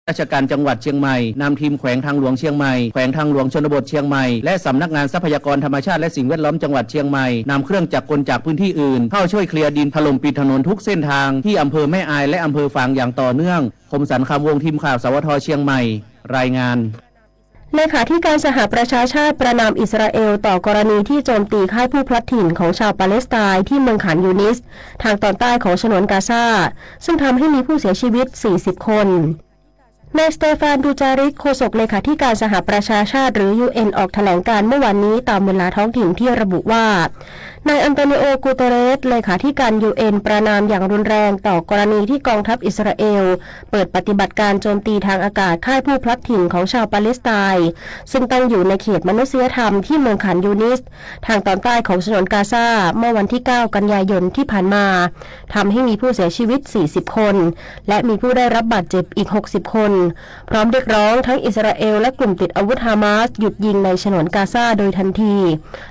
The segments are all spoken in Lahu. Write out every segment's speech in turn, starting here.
ราชการจังหวัดเชียงใหม่ นำทีมแขวงทางหลวงเชียงใหม่ แขวงทางหลวงชนบทเชียงใหม่ และสำนักงานทรัพยากรธรรมชาติและสิ่งแวดล้อมจังหวัดเชียงใหม่ นำเครื่องจักรกลจากพื้นที่อื่น เข้าช่วยเคลียร์ดินถล่มปิดถนนทุกเส้นทางที่อำเภอแม่อายและอำเภอฝางอย่างต่อเนื่อง คมสันต์ คำวงศ์ ทีมข่าว สวท เชียงใหม่ รายงาน เลขาธิการสหประชาชาติประณามอิสราเอลต่อกรณีที่โจมตีค่ายผู้พลัดถิ่นของชาวปาเลสไตน์ที่เมืองข่านยูนิส ทางตอนใต้ของฉนวนกาซา ซึ่งทำให้มีผู้เสียชีวิต สี่สิบ คน นายสเตฟาน ดูจาริก โฆษกเลขาธิการสหประชาชาติ หรือ ยูเอ็น ออกแถลงการณ์เมื่อวานนี้ตามเวลาท้องถิ่นที่ระบุว่า นายอันโตนิโอ กูเตเรส เลขาธิการ ยูเอ็น ประณามอย่างรุนแรงต่อกรณีที่กองทัพอิสราเอลเปิดปฏิบัติการโจมตีทางอากาศค่ายผู้พลัดถิ่นของชาวปาเลสไตน์ ซึ่งตั้งอยู่ในเขตมนุษยธรรมที่เมืองข่านยูนิส ทางตอนใต้ของฉนวนกาซา เมื่อวันที่ เก้า กันยายนที่ผ่านมา ทำให้มีผู้เสียชีวิต สี่สิบ คน และมีผู้ได้รับบาดเจ็บอีก หกสิบ คน พร้อมเรียกร้องทั้งอิสราเอลและกลุ่มติดอาวุธฮามาสหยุดยิงในฉนวนกาซาโดยทันที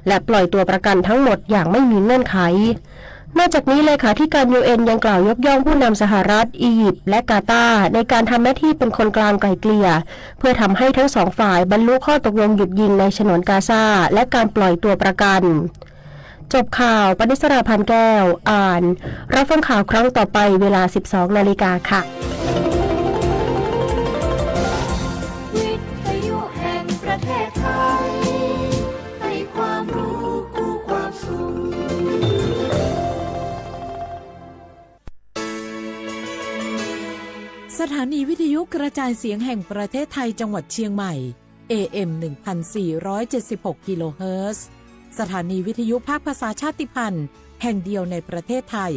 และปล่อยตัวประกันทั้งหมดอย่างไม่มีเงื่อนไข นอกจากนี้เลขาธิการ ยูเอ็น ยังกล่าวยกย่องผู้นำสหรัฐ อียิปต์ และกาตาร์ในการทำหน้าที่เป็นคนกลางไกล่เกลี่ย เพื่อทำให้ทั้งสองฝ่ายบรรลุข้อตกลงหยุดยิงในฉนวนกาซา และการปล่อยตัวประกัน จบข่าว ปณิสรา พานแก้ว อ่าน รับฟังข่าวครั้งต่อไปเวลา สิบสอง นาฬิกาค่ะ วิทยุแห่งประเทศไทย ให้ความรู้คู่ความสุข สถานีวิทยุกระจายเสียงแห่งประเทศไทยจังหวัดเชียงใหม่ เอเอ็ม หนึ่งพันสี่ร้อยเจ็ดสิบหก กิโลเฮิรตซ์ สถานีวิทยุภาคภาษาชาติพันธุ์แห่งเดียวในประเทศไทย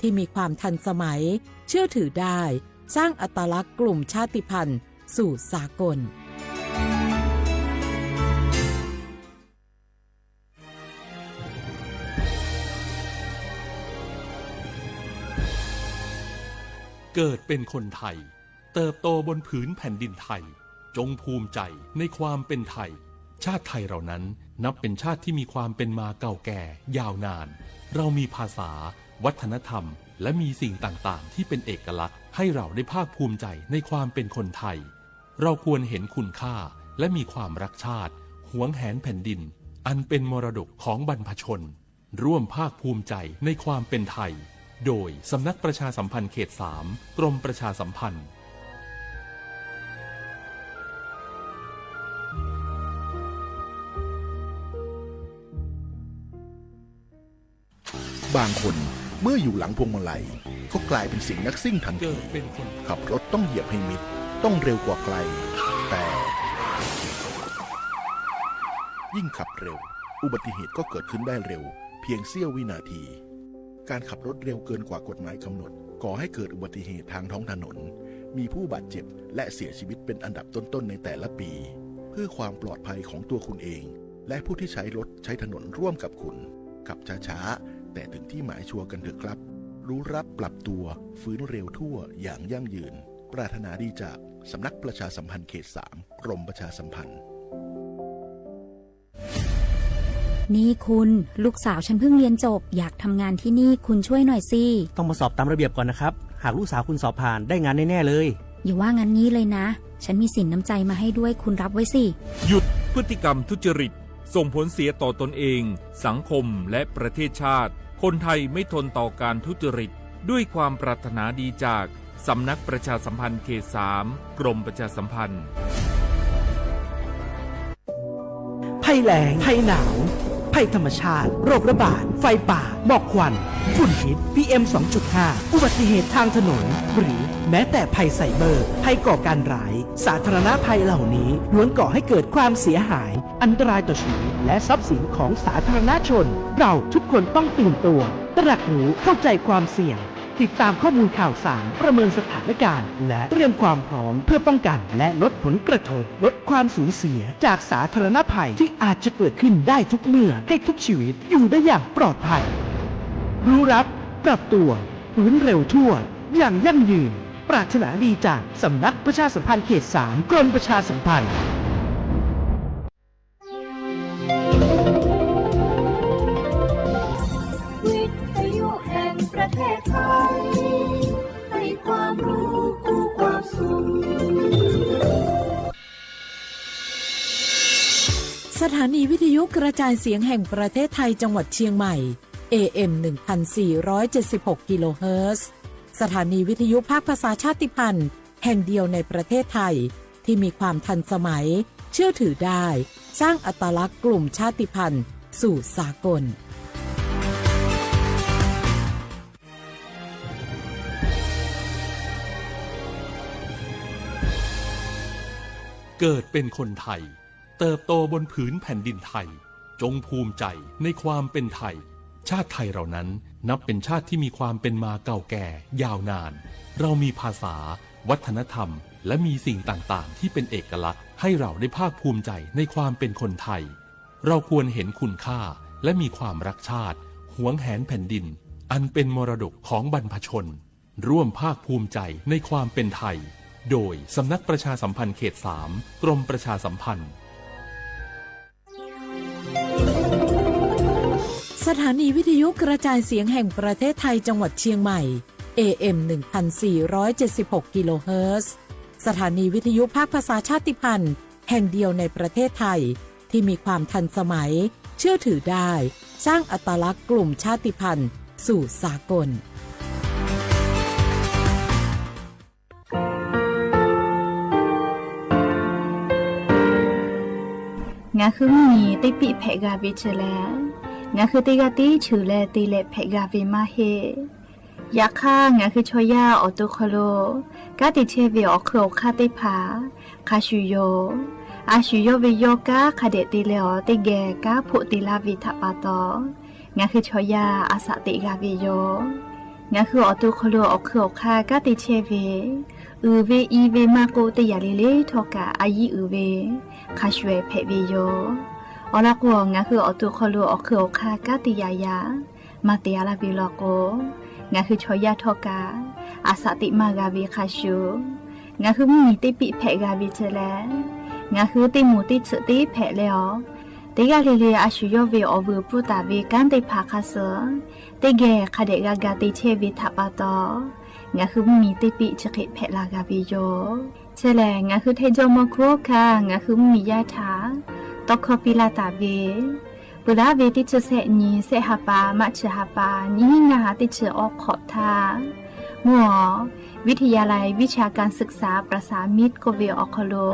ที่มีความทันสมัย เชื่อถือได้ สร้างอัตลักษณ์กลุ่มชาติพันธุ์สู่สากล เกิดเป็นคนไทย เติบโตบนผืนแผ่นดินไทย จงภูมิใจในความเป็นไทย ชาติไทยเรานั้นนับเป็นชาติที่มีความเป็นมาเก่าแก่ยาวนาน เรามีภาษา วัฒนธรรม และมีสิ่งต่างๆ ที่เป็นเอกลักษณ์ ให้เราได้ภาคภูมิใจในความเป็นคนไทย เราควรเห็นคุณค่า และมีความรักชาติ หวงแหนแผ่นดิน อันเป็นมรดกของบรรพชน ร่วมภาคภูมิใจในความเป็นไทย โดยสำนักประชาสัมพันธ์เขตสาม กรมประชาสัมพันธ์ บางคนเมื่ออยู่หลังพวงมาลัยก็กลายเป็นเสียงนักซิ่งทันที เกิดเป็นคน ขับรถต้องเหยียบให้มิด ต้องเร็วกว่าใคร แต่ ยิ่งขับเร็ว อุบัติเหตุก็เกิดขึ้นได้เร็ว เพียงเสี้ยววินาที การขับรถเร็วเกินกว่ากฎหมายกำหนด ก่อให้เกิดอุบัติเหตุทางท้องถนน มีผู้บาดเจ็บ และเสียชีวิตเป็นอันดับต้นๆ ในแต่ละปี เพื่อความปลอดภัยของตัวคุณเอง และผู้ที่ใช้รถใช้ถนนร่วมกับคุณ ขับช้าๆ แต่ถึงที่หมายชัวร์กันเถอะครับ รู้รับปรับตัว ฟื้นเร็วทั่ว อย่างยั่งยืน ปรารถนาดีจากสำนักประชาสัมพันธ์เขตสาม กรมประชาสัมพันธ์ นี่คุณ ลูกสาวฉันเพิ่งเรียนจบ อยากทำงานที่นี่ คุณช่วยหน่อยสิ ต้องมาสอบตามระเบียบก่อนนะครับ หากลูกสาวคุณสอบผ่าน ได้งานแน่ๆเลย อย่าว่างั้นงี้เลยนะ ฉันมีสินน้ำใจมาให้ด้วย คุณรับไว้สิ หยุดพฤติกรรมทุจริต ส่งผลเสียต่อตนเอง สังคม และประเทศชาติ คนไทยไม่ทนต่อการทุจริต ด้วยความปรารถนาดีจากสำนักประชาสัมพันธ์เขตสาม กรมประชาสัมพันธ์ ภัยแล้ง ภัยหนาว ภัยธรรมชาติ โรคระบาด ไฟป่า หมอกควัน ฝุ่นพิษ พีเอ็ม สองจุดห้า อุบัติเหตุทางถนน หรือแม้แต่ภัยไซเบอร์ ภัยก่อการร้าย สาธารณภัยเหล่านี้ล้วนก่อให้เกิดความเสียหาย อันตรายต่อชีวิต และทรัพย์สินของสาธารณชน เราทุกคนต้องตื่นตัว ตระหนักรู้ เข้าใจความเสี่ยง ติดตามข้อมูลข่าวสาร ประเมินสถานการณ์ และเตรียมความพร้อมเพื่อป้องกัน และลดผลกระทบ ลดความสูญเสียจากสาธารณภัยที่อาจจะเกิดขึ้นได้ทุกเมื่อ ให้ทุกชีวิตอยู่ได้อย่างปลอดภัย รู้รับ ปรับตัว ฟื้นเร็วทั่ว อย่างยั่งยืน ปรารถนาดีจากสำนักประชาสัมพันธ์เขตสาม กรมประชาสัมพันธ์ วิทยุแห่งประเทศไทย ให้ความรู้คู่ความสุข สถานีวิทยุกระจายเสียงแห่งประเทศไทยจังหวัดเชียงใหม่ เอ เอ็ม หนึ่งพันสี่ร้อยเจ็ดสิบหก กิโลเฮิรตซ์ สถานีวิทยุภาคภาษาชาติพันธุ์แห่งเดียวในประเทศไทย ที่มีความทันสมัย เชื่อถือได้ สร้างอัตลักษณ์กลุ่มชาติพันธุ์สู่สากล เกิดเป็นคนไทย เติบโตบนผืนแผ่นดินไทย จงภูมิใจในความเป็นไทย ชาติไทยเรานั้นนับเป็นชาติที่มีความเป็นมาเก่าแก่ยาวนาน เรามีภาษา วัฒนธรรม และมีสิ่งต่างๆ ที่เป็นเอกลักษณ์ ให้เราได้ภาคภูมิใจในความเป็นคนไทย เราควรเห็นคุณค่า และมีความรักชาติ หวงแหนแผ่นดิน อันเป็นมรดกของบรรพชน ร่วมภาคภูมิใจในความเป็นไทย โดยสำนักประชาสัมพันธ์เขตสาม กรมประชาสัมพันธ์ สถานีวิทยุกระจายเสียงแห่งประเทศไทยจังหวัดเชียงใหม่ เอ เอ็ม หนึ่งพันสี่ร้อยเจ็ดสิบหก กิโลเฮิรตซ์ สถานีวิทยุภาคภาษาชาติพันธุ์แห่งเดียวในประเทศไทย ที่มีความทันสมัย เชื่อถือได้ สร้างอัตลักษณ์กลุ่มชาติพันธุ์สู่สากล Ngaˬ hui mvuhˇ miˬ teˇ piˆ hpehꞈ g'a ve chi lehˬ, ngaˬ hui teˇ g'aˇ tiˉ cheuˬ leh te leh hpehꞈ g'a ve maˇ heˆ. Yaꞈ hk'aˇ, ngaˬ hui chaw yaˇ awˬ to hk'aw lo kanˉ te chehˇ ve awˬ hk'eun awˬ hk'aˇ teˇ hpaˍ hk'a shuˍ yoˬ. A shu yawˇ ve yawˇ kanˉ hk'a dehꞈ te leh awˬ teˇ geh kanˉ hpoˆ te laˇ ve htaꞈ pa taw, ngaˬ hui chaw yaˇ a shaꞈ teꞈ g'a ve yoˬ. Ngaˬ hui awˬ to hk'aw lo awˬ hk'eun awˬ hk'aˇ kanˉ te chehˇ ve, uiˍ ve i ve maˇ k'oˆ, teˇ yanˇ le le htawˇ kaꞈ a yiˉ uiˍ ve hk'a shuˍ ehˍ hpehꞈ ve yoˬ. Awˬ lawn k'o, ngaˬ hui awˬ to hk'aw lo awˬ hk'eun awˬ hk'aˇ kanˉ te yaꞈ yaꞈ maˇ te a laˇ ve law k'o, ngaˬ hui chaw yaˇ htawˇ kaꞈ a shaꞈ teꞈ maˇ g'a ve hk'a shuˍ, ngaˬ hui mvuhˇ miˬ teˇ piˆ hpehꞈ g'a ve chi lehˬ, ngaˬ hui teˇ moˍ teˇ tsuhꞈ teˇ hpehꞈ leh awˬ, teˇ g'aˇ le le a shu yawˇ ve awˬ vuiˬ pfuhˇ taˍ ve kanˉ teˇ hpaˍ hk'a suh teˇ geh hk'a dehꞈ g'a ga te chehˇ ve htaꞈ pa taw, ngaˬ hui mvuhˇ miˬ teˇ piˆ chi hk'e hpehꞈ la g'a ve yoˬ. Chi lehˬ, ngaˬ hui Htaiˇ jawˇ mawˇ hkuˇ hawˉ hkanˇ ngaˬ hui mvuhˇ miˬ yaˇ htaꞈ tawˇ hkawˇ piˇ laˇ taˍ ve, peuˬ laˇ ve teˇ chi sehˆ nyi sehˆ ha pa, maˇ chi ha pa, nyiˇ hinˉ ngaˇ ha teˇ chi awˇ hk'awꞈ htaˇ, mvuhˇ awˬ วิทยาลัยวิชาการศึกษา ประสานมิตร k'oˆ ve awˬ hk'aw lo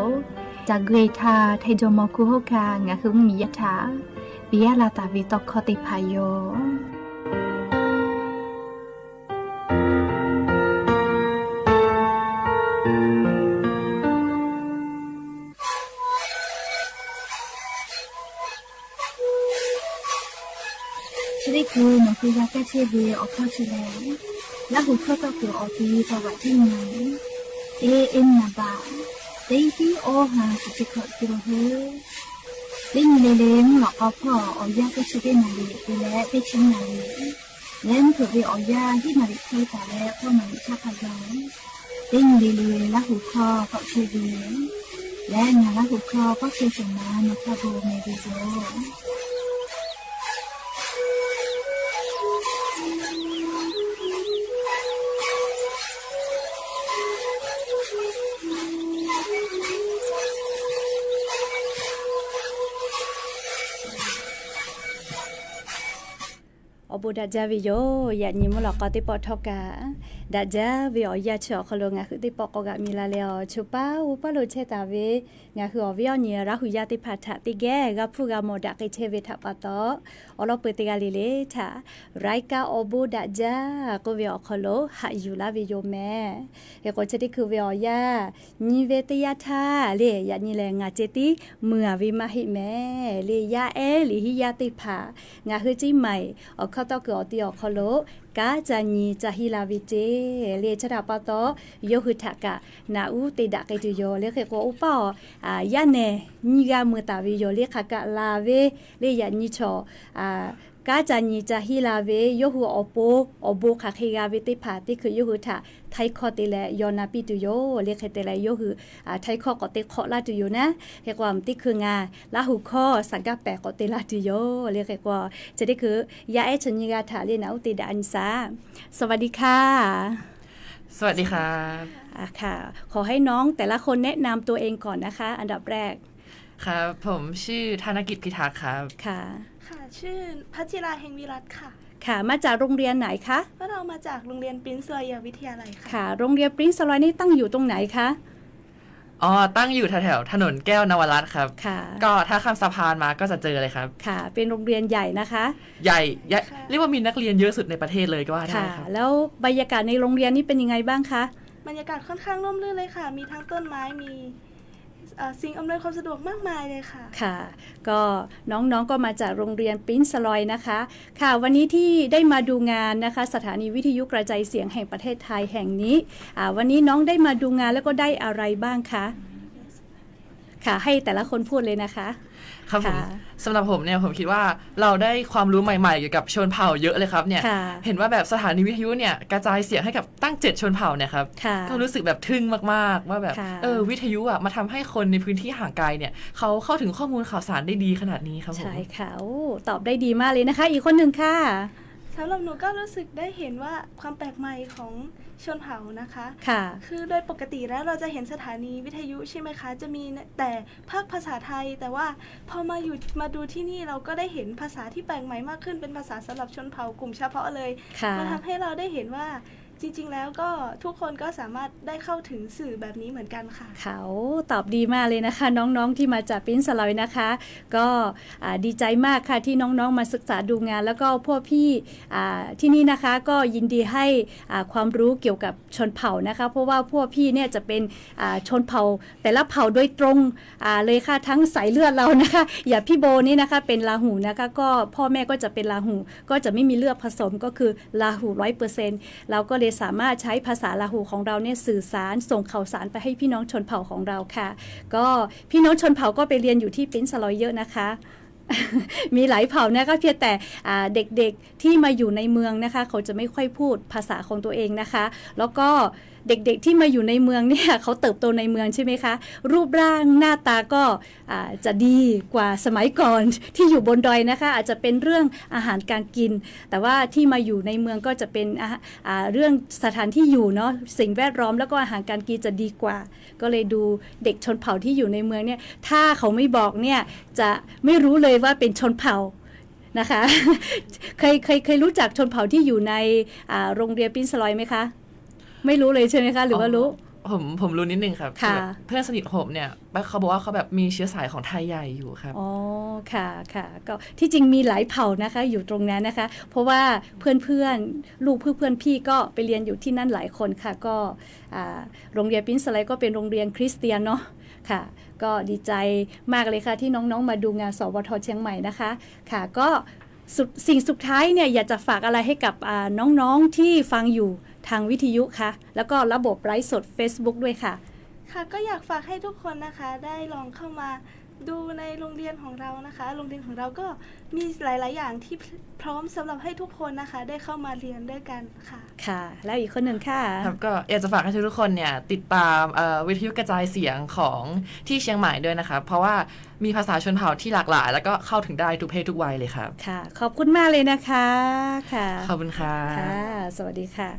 ca guˇ e htaˇ, Htaiˇ jawˇ mawˇ hkuˇ hawˉ hkanˇ ngaˬ hui mvuhˇ miˬ yaˇ htaꞈ piˇ laˇ taˍ ve tawˇ hkawˇ teˇ hpaˍ yoˬ. Chi teˇ hkui nawˬ hui g'a kaˇ chehˇ ve awˬ hkawˇ chi lehˬ, Laˇ huˍ hkawˇ tawˇ kuiˬ awˬ ti taw g'aꞈ tiˉ nyi, A M naˍ baꞈ teˇ tiˉ awˇ ha chi chi hkawꞈ te la hui. Teˇ nyi le le mvuhˇ lawꞈ k'aw hpawˇ awˬ yanˇ teˇ chi teˇ naˍ riˍ te leh teˇ chi naˍ riˍ, leh mvuhˇ hpeuꞈ ve awˬ yanˇ hiˉ naˍ riˍ hk'e taˍ leh k'awˇ naˍ riˍ htaˇ hk'a gaˬ, teˇ nyi le le Laˇ huˍ hkawˇ tawˆ chehˇ ve leh, ngaˬ Laˇ huˍ hkawˇ tawˆ chehˇ shawˍ ma nawˬ htaˇ bon meh ve yoˬ. Awˬ bon daꞈ jaˇ ve yoˬ. Yaꞈ nyi mvuhˇ lawꞈ k'aw teˇ pawˆ htawˇ kaꞈ, daꞈ jaˇ ve awˬ yanˇ chi awˬ hk'aw lo ngaˬ hui teˇ pawˆ k'awꞈ g'aꞈ mi la leh awˬ, choˬ paˉ oˇ paˉ lo chehˇ taˍ ve ngaˬ hui awˬ viˉ awˬ nyi Laˇ huˍ yaˇ teˇ hpaˍ htaꞈ teˇ geh g'a hpuˇ g'a mawˬ daꞈ k'ai chehˇ ve htaꞈ pa taw, awˬ lawn peu teˇ g'aˇ le le htaꞈ รายการ awˬ bon daꞈ jaˇ k'oˆ ve awˬ hk'aw lo haꞈ yuˬ laˇ ve yoˬ meh. Hk'e k'o, chi teˇ hkui ve awˬ yanˇ nyi ve teˇ yanˇ htaˇ le, yaꞈ nyi lehˬ ngaˬ ceh tiˉ mui a ve maˇ heˆ meh le, yaˇ ehˉ liꞈ hiˉ yaˇ teˇ hpaˍ ngaˬ hui ciˉ maiˍ awˬ hkawˇ tawˇ kuiˬ awˬ ti awˬ hk'aw lo kanˉ ca nyi ca hiˉ la ve ceh le, chi htaꞈ pa taw yawˇ hui htaꞈ kaꞈ naꞈ uˉ te daꞈ k'ai tuˬ yoˬ le. Hk'e k'o, oˇ paˉ awˬ yaˇ nehˬ nyiˇ g'aˇ mui taˍ ve yoˬ le. Hk'aˬ kaꞈ laˬ ve le, yaꞈ nyi chaw kanˉ ca nyi ca hiˉ la ve yawˇ hui awˬ pon awˬ bon hk'aˬ hk'e g'a ve teˇ hpaˍ teˇ hkui yawˇ hui htaꞈ htaiˇ hkawˇ te leh yaw na piˇ tuˬ yoˬ le. Hk'e te leh yawˇ hui htaiˇ hkawˇ k'awꞈ te hk'awꞈ laˇ tuˬ yoˬ naˉ. Hk'e k'o, teˇ hkui ngaˬ Laˇ huˍ hkawˇ saˍ gaˇ pehˍ k'awꞈ te laˇ tuˬ yoˬ le. Hk'e k'o, chi teˇ hkui yaˇ ehˉ chi nyiˇ g'aˇ htaꞈ le naꞈ uˉ te daꞈ nyi shaˍ. สวัสดีค่ะ สวัสดีครับ ขอให้น้องแต่ละคนแนะนำตัวเองก่อนนะคะ อันดับแรก ครับ ผมชื่อธนกิจ พิทักษ์ครับ ค่ะ ค่ะ ชื่อพัชจิรา เฮงวิรัตน์ค่ะ ค่ะ มาจากโรงเรียนไหนคะ พวกเรามาจากโรงเรียน Prince Royal วิทยาลัยค่ะ ค่ะ โรงเรียน Prince Royal นี่ตั้งอยู่ตรงไหนคะ อ๋อ ตั้งอยู่แถวๆถนนแก้วนวรัตน์ครับ ค่ะ ก็ถ้าข้ามสะพานมาก็จะเจอเลยครับ ค่ะ เป็นโรงเรียนใหญ่นะคะ ใหญ่ ใหญ่ ค่ะ เรียกว่ามีนักเรียนเยอะสุดในประเทศเลยก็ว่าได้ครับ ค่ะ แล้วบรรยากาศในโรงเรียนนี่เป็นยังไงบ้างคะ บรรยากาศค่อนข้างร่มรื่นเลยค่ะ มีทั้งต้นไม้ มี เอ่อ สิ่งอำนวยความสะดวกมากมายเลยค่ะ ค่ะ ก็น้องๆก็มาจากโรงเรียน Prince Royal นะคะ ค่ะ วันนี้ที่ได้มาดูงานนะคะ สถานีวิทยุกระจายเสียงแห่งประเทศไทยแห่งนี้ อ่า วันนี้น้องได้มาดูงานแล้วก็ได้อะไรบ้างคะ ค่ะ ให้แต่ละคนพูดเลยนะคะ ครับผม ค่ะ สำหรับผมเนี่ย ผมคิดว่าเราได้ความรู้ใหม่ๆเกี่ยวกับชนเผ่าเยอะเลยครับเนี่ย ค่ะ เห็นว่าแบบสถานีวิทยุเนี่ยกระจายเสียงให้กับตั้งเจ็ดชนเผ่าเนี่ยครับ ค่ะ ก็รู้สึกแบบทึ่งมากๆว่าแบบ ค่ะ เออ วิทยุอ่ะมาทำให้คนในพื้นที่ห่างไกลเนี่ย เขาเข้าถึงข้อมูลข่าวสารได้ดีขนาดนี้ครับผม ใช่ค่ะ โอ้ ตอบได้ดีมากเลยนะคะ อีกคนหนึ่งค่ะ สำหรับหนูก็รู้สึกได้เห็นว่าความแปลกใหม่ของชนเผ่านะคะ ค่ะ คือโดยปกติแล้วเราจะเห็นสถานีวิทยุใช่ไหมคะ จะมีแต่พากย์ภาษาไทย แต่ว่าพอมาอยู่ มาดูที่นี่เราก็ได้เห็นภาษาที่แปลกใหม่มากขึ้น เป็นภาษาสำหรับชนเผ่ากลุ่มเฉพาะเลย ค่ะ มันทำให้เราได้เห็นว่าจริงๆแล้วก็ทุกคนก็สามารถได้เข้าถึงสื่อแบบนี้เหมือนกันค่ะ ค่ะ โอ้ ตอบดีมากเลยนะคะ น้องๆที่มาจาก Prince Royal นะคะ ก็ อ่า ดีใจมากค่ะที่น้องๆมาศึกษาดูงาน แล้วก็พวกพี่ อ่า ที่นี่นะคะ ก็ยินดีให้ อ่า ความรู้เกี่ยวกับชนเผ่านะคะ เพราะว่าพวกพี่เนี่ยจะเป็น อ่า ชนเผ่าแต่ละเผ่าโดยตรง อ่า เลยค่ะ ทั้งสายเลือดเรานะคะ อย่างพี่โบนี่นะคะ เป็นลาหูนะคะ ก็พ่อแม่ก็จะเป็นลาหู ก็จะไม่มีเลือดผสม ก็คือลาหูร้อยเปอร์เซ็นต์ เราก็เลยสามารถใช้ภาษาลาหูของเราเนี่ยสื่อสาร ส่งข่าวสารไปให้พี่น้องชนเผ่าของเราค่ะ ก็พี่น้องชนเผ่าก็ไปเรียนอยู่ที่ Prince Royal เยอะนะคะ มีหลายเผ่านะคะ เพียงแต่ อ่า เด็กๆที่มาอยู่ในเมืองนะคะ เขาจะไม่ค่อยพูดภาษาของตัวเองนะคะ แล้วก็เด็กๆที่มาอยู่ในเมืองเนี่ย เขาเติบโตในเมืองใช่ไหมคะ รูปร่างหน้าตาก็ อ่า จะดีกว่าสมัยก่อนที่อยู่บนดอยนะคะ อาจจะเป็นเรื่องอาหารการกิน แต่ว่าที่มาอยู่ในเมืองก็จะเป็น อ่า อ่า เรื่องสถานที่อยู่เนาะ สิ่งแวดล้อมแล้วก็อาหารการกินจะดีกว่า ก็เลยดูเด็กชนเผ่าที่อยู่ในเมืองเนี่ย ถ้าเขาไม่บอกเนี่ย จะไม่รู้เลยว่าเป็นชนเผ่านะคะ เคย เคย เคยรู้จักชนเผ่าที่อยู่ใน อ่า โรงเรียน Prince Royal ไหมคะ ไม่รู้เลยใช่ไหมคะ หรือว่ารู้ อ๋อ ผม ผมรู้นิดนึงครับ ค่ะ คือแบบเพื่อนสนิทผมเนี่ย เขาบอกว่าเขาแบบมีเชื้อสายของไทยใหญ่อยู่ครับ อ๋อ ค่ะ ค่ะ ก็ที่จริงมีหลายเผ่านะคะ อยู่ตรงนั้นนะคะ เพราะว่าเพื่อนๆ ลูกเพื่อนๆ พี่ก็ไปเรียนอยู่ที่นั่นหลายคนค่ะ ก็ อ่า โรงเรียน Prince Royal ก็เป็นโรงเรียนคริสเตียนเนาะ ค่ะ ก็ดีใจมากเลยค่ะที่น้องๆมาดูงาน สวท เชียงใหม่นะคะ ค่ะ ก็สุด สิ่งสุดท้ายเนี่ย อยากจะฝากอะไรให้กับ อ่า น้องๆที่ฟังอยู่ทางวิทยุคะ แล้วก็ระบบไลฟ์สด Facebook ด้วยค่ะ ค่ะ ก็อยากฝากให้ทุกคนนะคะ ได้ลองเข้ามาดูในโรงเรียนของเรานะคะ โรงเรียนของเราก็มีหลายๆอย่างที่พร้อมสำหรับให้ทุกคนนะคะ ได้เข้ามาเรียนด้วยกันค่ะ ค่ะ แล้วอีกคนหนึ่งค่ะ ครับ ก็อยากจะฝากให้ทุกๆคนเนี่ยติดตาม เอ่อ วิทยุกระจายเสียงของที่เชียงใหม่ด้วยนะครับ เพราะว่ามีภาษาชนเผ่าที่หลากหลาย แล้วก็เข้าถึงได้ทุกเพศทุกวัยเลยครับ ค่ะ ขอบคุณมากเลยนะคะ ค่ะ ขอบคุณครับ ค่ะ สวัสดีค่ะ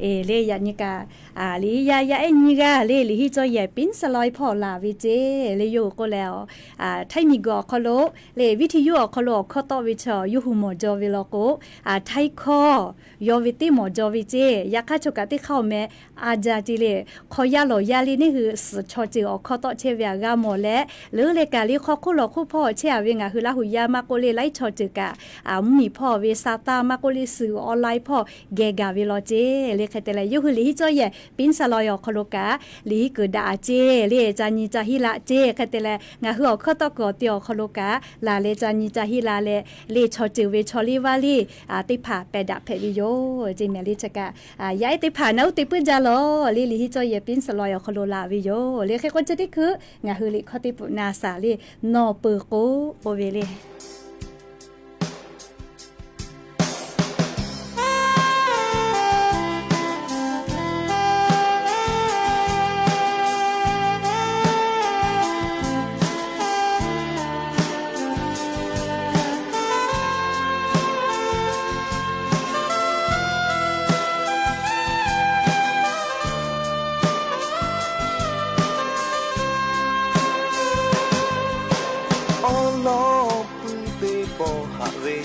เอ เล่ yaꞈ nyi kaꞈ อ่า liꞈ yaˇ yaˇ ehˉ nyi g'aˇ le, liꞈ hiˆ cawˇ yehˬ ပင်းစလွိုင် hpawˇ laˬ ve ceˇ le. Yawˇ hui k'oˆ leh, a, htaiˇ miˬguiˬ awˬ hk'aw lo le, viˇ htiˇ yuˇ awˬ hk'aw lo awˬ hkawˇ tawˆ ve chaw yawˇ hui mawˬ jaw ve law k'o, a, htaiˇ hkawˇ yaw ve teˇ mawˬ jaw ve ceˇ. Yaꞈ hk'aˇ chaw kaꞈ teˇ hk'aˇ awˬ meh a jaˇ ceˇ le. Hk'aw yaˇ lawˬ yaˇ le, neˇ hui suhˍ chaw ceuˬ awˬ hkawˇ tawˆ chehˇ ve htaꞈ g'a mawˬ leh, leuˉ leh kaꞈ le hk'aw hk'oˆ lawˬ hk'oˆ hpawˇ chehˇ a ve ngaˬ hui Laˇ huˍ yaˇ maˇ k'oˆ le, laiˉ chaw ceuˬ kaꞈ, a, mvuhˇmiˬ hpawˇ ve sa taˇ maˇ k'oˆ le, suhˍ online hpawˇ geh gaˬ ve law ceˇ le. Hk'e te leh yawˇ hui liꞈ hiˆ cawˇ yehˬ ပင်းစလွိုင် awˬ hk'aw lo kaꞈ liꞈ hiˆ kuiˬ daꞈ a ceˇ le, ca nyi ca hiˆ la ceˇ. Hk'e te leh ngaˬ hui awˬ hkawˇ tawˆ kuiˬ awˬ te awˬ hk'aw lo kaꞈ laˬ leh ca nyi ca hiˆ la leh, le chaw ceuˬ ve chaw liˇ vaˇ liˇ, a, teˇ hpaˍ pehˬ daꞈ hpehꞈ ve yoˬ ceˇ. Mehˍ le chi kaꞈ, a, yaˇ ehˉ teˇ hpaˍ naˉ uˉ te puiˉ jaˇ lawˬ le, liꞈ hiˆ cawˇ yehˬ ပင်းစလွိုင် awˬ hk'aw lo laˬ ve yoˬ le. Hk'e k'o chi teˇ hkui ngaˬ hui liꞈ hkawˇ teˇ peuˬ na saˍ le, nawˬ peuˬ k'o k'oˆ ve le.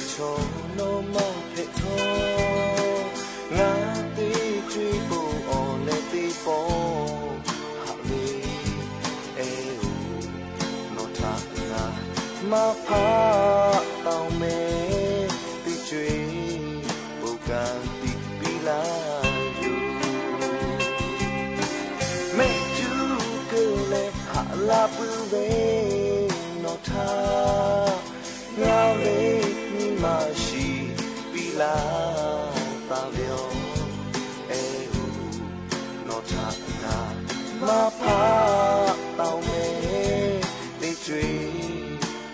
Chaw nawˬ maˇ hpehꞈ htawˇ, ngaˬ teˇ co-e po awˬ leh teˇ pawˆ haꞈ ve eh oˬ, nawˬ htaꞈ ngaˬ maˇ hpaˆ taw meh. Teˇ co-e po ka tiꞈ piˇ laˇ yoˬ. Mehˆ cuˉ keu leh haꞈ la puiˉ ve nawˬ htaꞈ ngaˬ ve nyi ma shiˍ piˇ laˇ taˍ ve yoˬ. Eh oˬ, nawˬ htaꞈ ngaˬ maˇ hpaˆ taw meh. Teˇ co-e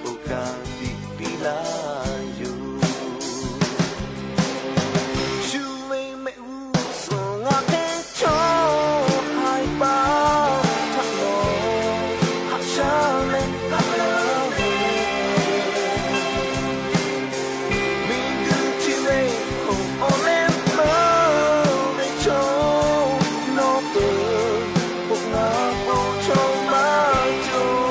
po ka tiꞈ piˇ laˇ yoˬ. Shu ve mehˆ g'uˇ suhˍ ngaˬ hk'e chaw haiˬ paˍ htaꞈ nawˬ haꞈ shaˉ leh haꞈ laˇ ve, miˬguiˬ chi ve hk'oˆ awˬ leh meuˇ ve chaw nawˬ peuˬ k'o, ngaˬ po chaw maˇ cawˬ.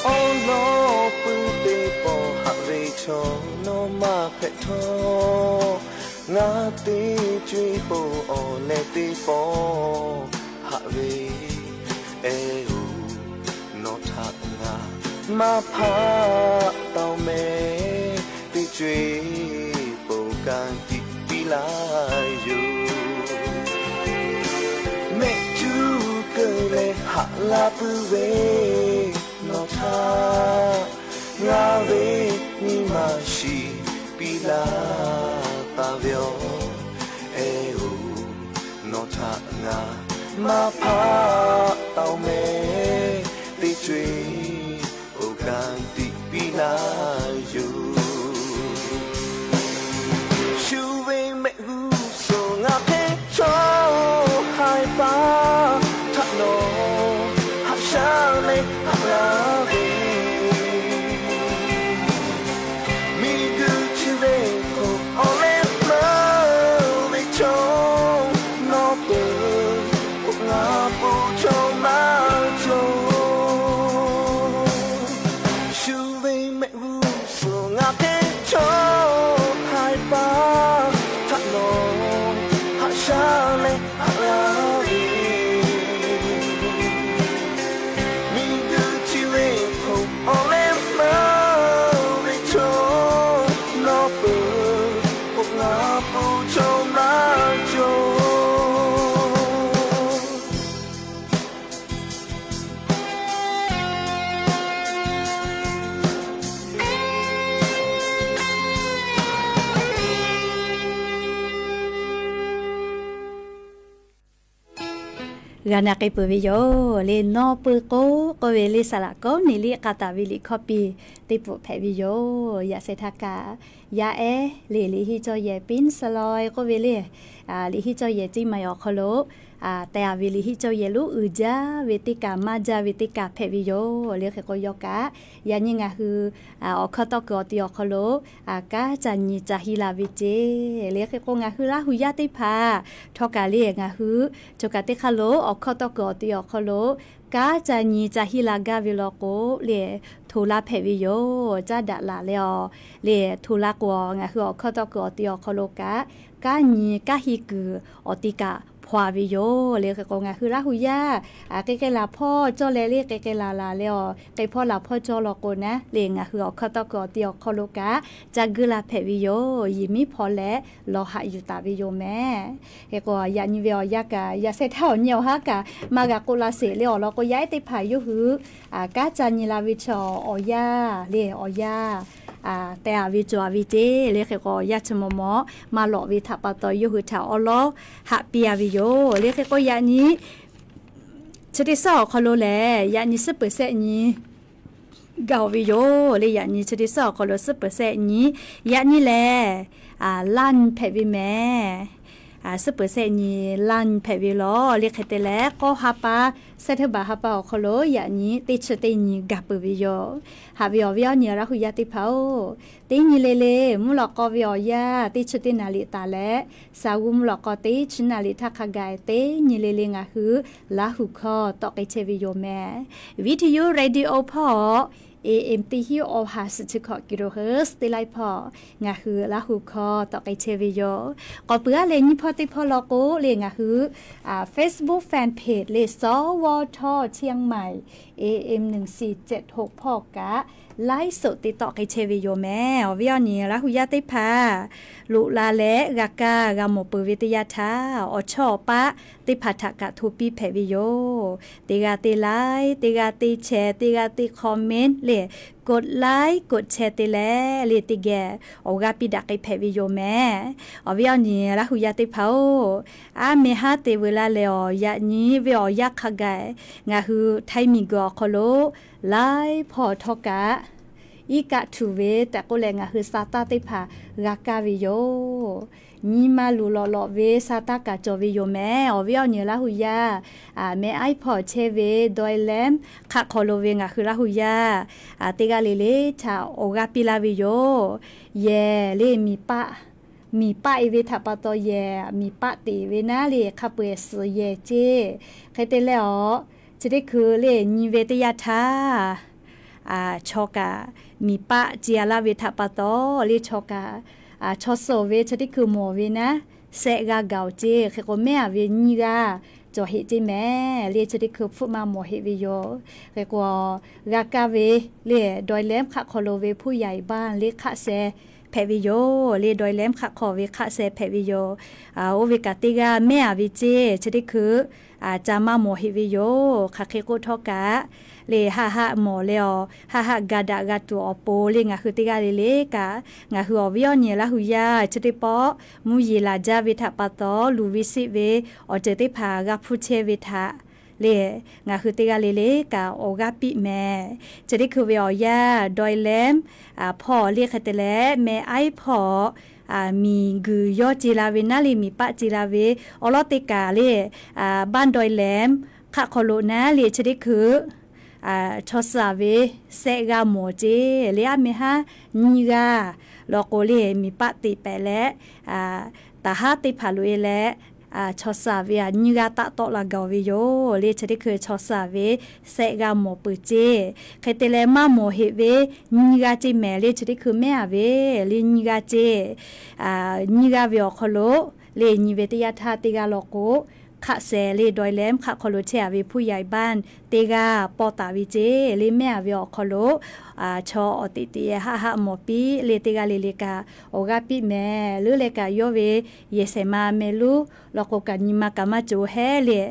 Awˉ lawˉ puiˉ teˇ pawˆ haꞈ ve chaw nawˬ maˇ hpehꞈ htawˇ, ngaˬ teˇ co-e po awˬ leh teˇ pawˆ haꞈ ve eh oˬ, nawˬ htaꞈ ngaˬ maˇ hpaˆ taw meh. Teˇ co-e po ka tiꞈ piˇ laˇ yoˬ. Mehˆ cuˉ keu leh haꞈ la puiˉ ve nawˬ htaꞈ ngaˬ ve nyi ma shiˍ piˇ laˇ taˍ ve yoˬ. Eh oˬ, nawˬ htaꞈ ngaˬ maˇ hpaˆ taw meh. Teˇ co-e po ka tiꞈ piˇ laˇ yoˬ. Shu ve mehˆ g'uˇ suhˍ ngaˬ hk'e chaw haiˬ paˍ htaꞈ nawˬ haꞈ shaˉ leh haꞈ laˇ ve, miˬguiˬ chi ve hk'oˆ awˬ leh meuˇ ve chaw nawˬ peuˬ k'o, ngaˬ po chaw maˇ cawˬ. Shu ve mehˆ g'uˇ suhˍ ngaˬ hk'e chaw haiˬ paˍ htaꞈ nawˬ haꞈ shaˉ leh haꞈ laˇ ve, miˬguiˬ chi ve hk'oˆ awˬ leh meuˇ ve chaw nawˬ peuˬ k'o, ngaˬ po chaw maˇ cawˬ. G'a na k'ai peuˬ ve yoˬ le. Nawˬ peuˬ k'o k'oˆ ve le, saˍ laꞈ kawˉ neˍ liˇ k'a taˍ ve liꞈ hkawˇ piˇ teˇ pfuhˍ hpehꞈ ve yoˬ. Yaꞈ sheh htaˇ kaꞈ yaˇ ehˉ le, liꞈ henˇ cawˇ yehˬ Pink Saloy k'oˆ ve le, liꞈ henˇ cawˇ yehˬ Ciˇ Maiˍ awˬ hk'aw lo teh a ve liꞈ henˇ cawˇ yehˬ lonˉ uiˍ jaˇ ve teˇ kaˬ, maˇ jaˇ ve teˇ kaˬ hpehꞈ ve yoˬ le. Hk'e k'o yawˇ kaꞈ yaꞈ nyi ngaˬ hui awˬ hkawˇ tawˇ kuiˬ awˬ ti awˬ hk'aw lo kanˉ ca nyi ca hiˇ la ve ceˇ le. Hk'e k'o ngaˬ hui Laˇ hu yaˇ teˇ hpaˍ htawˇ kaꞈ le, ngaˬ hui choˬ kaˬ teˇ hk'aˇ lo awˬ hkawˇ tawˇ kuiˬ awˬ ti awˬ hk'aw lo kanˉ ca nyi ca hiˇ la gaˇ ve law k'o le, htoꞈ la hpehꞈ ve yoˬ. Caˉ daꞈ laˬ leh awˬ le, htoꞈ la k'o ngaˬ hui awˬ hkawˇ tawˇ kuiˬ awˬ ti awˬ hk'aw lo kaꞈ kanˉ nyi kanˉ hiˇ kuiˬ awˬ ti kaꞈ hpaw a ve yoˬ le. Hk'e k'o ngaˬ hui Laˇ hu yaˇ k'ai k'ai laˬ hpawˇ cawˇ leh le, k'ai k'ai laˬ laˬ leh awˬ k'ai hpawˇ laˬ hpawˇ cawˇ law k'o naˉ le, ngaˬ hui awˬ hkawˇ tawˇ kuiˬ awˬ ti awˬ hk'aw lo kaꞈ ca guˇ la hpehꞈ ve yoˬ. Yehˬ miˉ hpaw leh lawˬ haꞈ yuˬ taˍ ve yoˬ mehˍ. Hk'e k'o yaꞈ nyi ve awˬ yanˇ kaꞈ, yaꞈ sheh htaˇ awˬ nyi awˬ haˉ kaꞈ maˇ g'a k'oˆ laˇ sheˍ le. Awˬ lawn k'o yaˇ ehˉ teˇ hpaˍ yawˇ hui kanˉ ca nyi la ve chaw awˬ yanˇ le, awˬ yanˇ te a ve cawˬ a ve ceˇ le. Hk'e k'o, yaˇ chi maw maw maˇ lawꞈ ve htaꞈ pa taw, yawˇ hui htaꞈ awˉ lawˉ haꞈ piˇ a ve yoˬ le. Hk'e k'o, yaꞈ nyi chi teˇ suhˉ awˬ hk'aw lo lehˬ, yaꞈ nyi suhˉ peuˬ sehˆ nyi gaˬ ve yoˬ le. Yaꞈ nyi chi teˇ suhˉ awˬ hk'aw lo suhˉ peuˬ sehˆ nyi, yaꞈ nyi lehˬ, laˇ nyi hpehꞈ ve mehˍ. Suhˉ peuˬ sehˆ nyi laˇ nyi hpehꞈ ve yoˬ le. Hk'e te leh, k'awˇ ha pa, September ha pa awˬ hk'aw lo yaꞈ nyi teˇ chi teˇ nyi gaˬ peuˬ ve yoˬ. Haꞈ ve awˬ viˉ awˬ nyi Laˇ hu yaˇ teˇ hpaˍ-oˬ, teˇ nyi le le mvuhˇ lawꞈ k'aw ve awˬ yanˇ teˇ chi teˇ naˍ riˍ taˍ leh, sa g'uˇ mvuhˇ lawꞈ k'aw teˇ chi naˍ riˍ htaˇ hk'a gaˬ teˇ nyi le le ngaˬ hui Laˇ hu hkawˇ tawˆ k'ai chehˇ ve yoˬ mehˍ. Viˉ hti yuˇ radio hpawˇ, A M teˇ hinˉ awˬ ha suhˍ chi hkawꞈ kiˍ lo hui teˇ laiˉ hpawˇ ngaˬ hui Laˇ hu hkawˇ tawˆ k'ai chehˇ ve yoˬ. K'awꞈ puiˍ aˉ leh nyiˇ hpawˇ teˇ hpawˇ law k'o le, ngaˬ hui Facebook fan page le, สวท เชียงใหม่ A M หนึ่งสี่เจ็ดหก hpawˇ kaꞈ ไลฟ์สด te tawˆ k'ai chehˇ ve yoˬ mehˍ. Awˬ viˉ awˬ nyi Laˇ hu yaˇ teˇ hpaˍ, loꞈ la leh g'a kaˇ g'a mawˬ peuˬ ve teˇ yanˇ htaˇ, awˬ chawˇ awˬ paˆ teˇ hpaˍ htaꞈ kaꞈ hto piˇ hpehꞈ ve yoˬ. Teˇ g'aˇ teˇ like, teˇ g'aˇ teˇ share, teˇ g'aˇ teˇ comment le, กดไลค์ กดแชร์ te leh le, teˇ geh awˬ g'aˇ piˇ daꞈ k'ai hpehꞈ ve yoˬ mehˍ. Awˬ viˉ awˬ nyi Laˇ hu yaˇ teˇ hpaˍ-oˬ, aˉ meh haˉ te veu laˇ leh awˬ, yaꞈ nyi ve awˬ yanˇ hk'a gaˬ ngaˬ hui Htaiˇ miˬguiˬ awˬ hk'aw lo laiˉ hpawˇ htawˇ kaꞈ iˉ kaˆ htuꞈ ve tehꞈ k'oˆ leh, ngaˬ hui sa taˇ teˇ hpaˍ g'a kaˇ ve yoˬ. Nyi ma luˬ lawꞈ lawꞈ ve sa taˇ kaꞈ cawˬ ve yoˬ mehˍ. Awˬ viˉ awˬ nyi Laˇ hu yaˇ, meh aiˉ hpawˇ chehˇ ve Dawˇ-e Lemˇ hk'aˆ hk'aw lo ve ngaˬ hui Laˇ hu yaˇ teˇ g'aˇ le le htaꞈ awˬ g'aˇ piˇ laˇ ve yoˬ. Yehˬ le, miˬ paˆ, miˬ paˆ-e ve htaꞈ pa taw yehˬ, miˬ paˆ teꞈ ve naˉ le, hk'a peu-eˬ suhˍ yehˬ ceˇ. Hk'e te leh awˬ, chi teˇ hkui le nyi ve teˇ yanˇ htaˇ, chaw kaꞈ miˬ paˆ ce-a laˇ ve htaꞈ pa taw le, chaw kaꞈ, chaw suhˍ ve chi teˇ hkui mawˬ ve naˉ, sehˆ g'aˇ gaˬ-oˬ ceˇ. Hk'e k'o, mehˉ-a ve nyiˇ g'aˇ cawˬ heꞈ ceˇ mehˍ le. Chi teˇ hkui hpfuhˆ maˇ mawˬ heꞈ ve yoˬ. Hk'e k'o, g'a kaˇ ve le, Dawˇ-e Lemˇ hk'aˆ hk'aw lo ve ผู้ใหญ่บ้าน le hk'aˆ sheh hpehꞈ ve yoˬ le. Dawˇ-e Lemˇ hk'aˆ hk'aw ve hk'aˆ sheh hpehꞈ ve yoˬ. Oˇ ve kaꞈ teˇ g'aˇ mehˉ-a ve ceˇ, chi teˇ hkui ca maˇ mawˬ heꞈ ve yoˬ. Hk'aˬ hk'e k'oˆ htawˇ kaꞈ le, haˆ haˆ mawˬ leh awˬ, haˆ haˆ ga daꞈ g'a tuˬ awˬ pon le, ngaˬ hui teˇ g'aˇ le le kaꞈ, ngaˬ hui awˬ viˉ awˬ nyi Laˇ hu yaˇ chi teˇ pawˆ mvuhˇ yeˬ laˬ jaˇ ve htaꞈ pa taw, luˬ ve siˆ ve awˬ ceuˬ teˇ hpaˍ g'a hpuˇ chehˇ ve htaꞈ le, ngaˬ hui teˇ g'aˇ le le kaꞈ awˬ g'aˇ piˇ mehˍ. Chi teˇ hkui ve awˬ yanˇ Dawˇ-e Lemˇ hpawˇ le, hk'e te leh meh aiˉ hpawˇ miˬguiˬ yawˇ ce la ve naˉ le, miˬ paˆ ce la ve awˉ lawˉ teˇ kaˬ le, บ้านดอยแหลม hk'aˆ hk'aw lo naˉ le, chi teˇ hkui chaw suhˍ ve sehˆ g'aˇ mawˬ ceˇ le. Aˉ meh haˉ nyiˇ g'aˇ law k'o le, miˬ paˆ teꞈ pehˍ leh, taˍ haˉ teˇ hpaˍ loꞈ-e leh, chaw suhˍ ve nyiˇ g'aˇ taˆ tawˆ la gaˬ ve yoˬ le. Chi teˇ hkui chaw suhˍ ve sehˆ g'aˇ mawˬ peuˬ ceˇ. Hk'e te leh maˇ mawˬ heꞈ ve nyiˇ g'aˇ ceˇ mehˍ le. Chi teˇ hkui mehˉ-a ve le nyiˇ g'aˇ ceˇ. Nyiˇ g'aˇ ve awˬ hk'aw lo le, nyi ve teˇ yanˇ htaˇ teˇ g'aˇ law k'o, hk'aˆ sheh le, Dawˇ-e Lemˇ hk'aˆ hk'aw lo chehˇ-a ve ผู้ใหญ่บ้าน teˇ g'aˇ pawˇ taˍ ve ceˇ le. Mehˉ-a ve awˬ hk'aw lo chaw awˬ teꞈ teꞈ haˆ haˆ mawˬ piˇ le, teˇ g'aˇ le le kaꞈ awˬ g'aˇ piˇ mehˍ. Leuˉ leh kaꞈ yawˇ ve yehˬ shehˍ ma meh luˉ law k'o kaꞈ nyi ma kaꞈ maˇ cawˬ hehˉ le.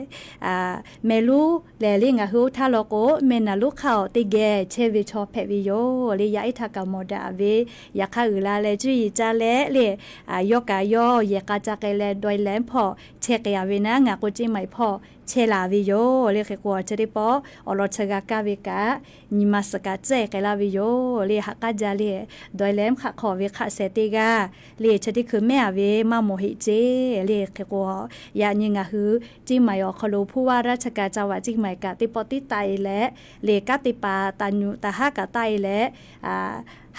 Meh luˉ lehˬ le, ngaˬ hui oˇ htaˇ law k'o, meh naˍ luˉ hk'aˆ awˬ teˇ geh chehˇ ve chaw hpehꞈ ve yoˬ le. Yaˇ ehˉ htaꞈ kaꞈ mawˬ daꞈ ve, yaꞈ hk'aˇ uiˍ la leh cuˇ yiˍ caˇ leh le, yawˇ kaꞈ yawˇ yehˬ k'a ca k'ai leh Dawˇ-e Lemˇ hpawˇ chehˇ k'ai-a ve naˉ, ngaˬ k'o Ceˇ maiˍ hpawˇ chehˇ laˬ ve yoˬ le. Hk'e k'o, chi teˇ pawˆ awˬ lawn chi g'a kaˇ ve kaꞈ nyi ma suhˍ kaꞈ tcuhˉ k'ai laˇ ve yoˬ le. Ha k'aˉ jaˇ le, Dawˇ-e Lemˇ hk'aˆ hk'aw ve hk'aˆ sheh teˇ g'aˇ le, chi teˇ hkui mehˉ-a ve maˇ mawˬ heꞈ ceˇ le. Hk'e k'o, yaꞈ nyi ngaˬ hui Ceˇ maiˍ awˬ hk'aw lo ผู้ว่าราชการจังหวัดเชียงใหม่ kaꞈ teˇ pawˆ tiˉ taˆ-e leh, le kanˉ teˇ hpaˍ taˍ nyuꞈ taˍ haˉ kaꞈ taˆ-e leh,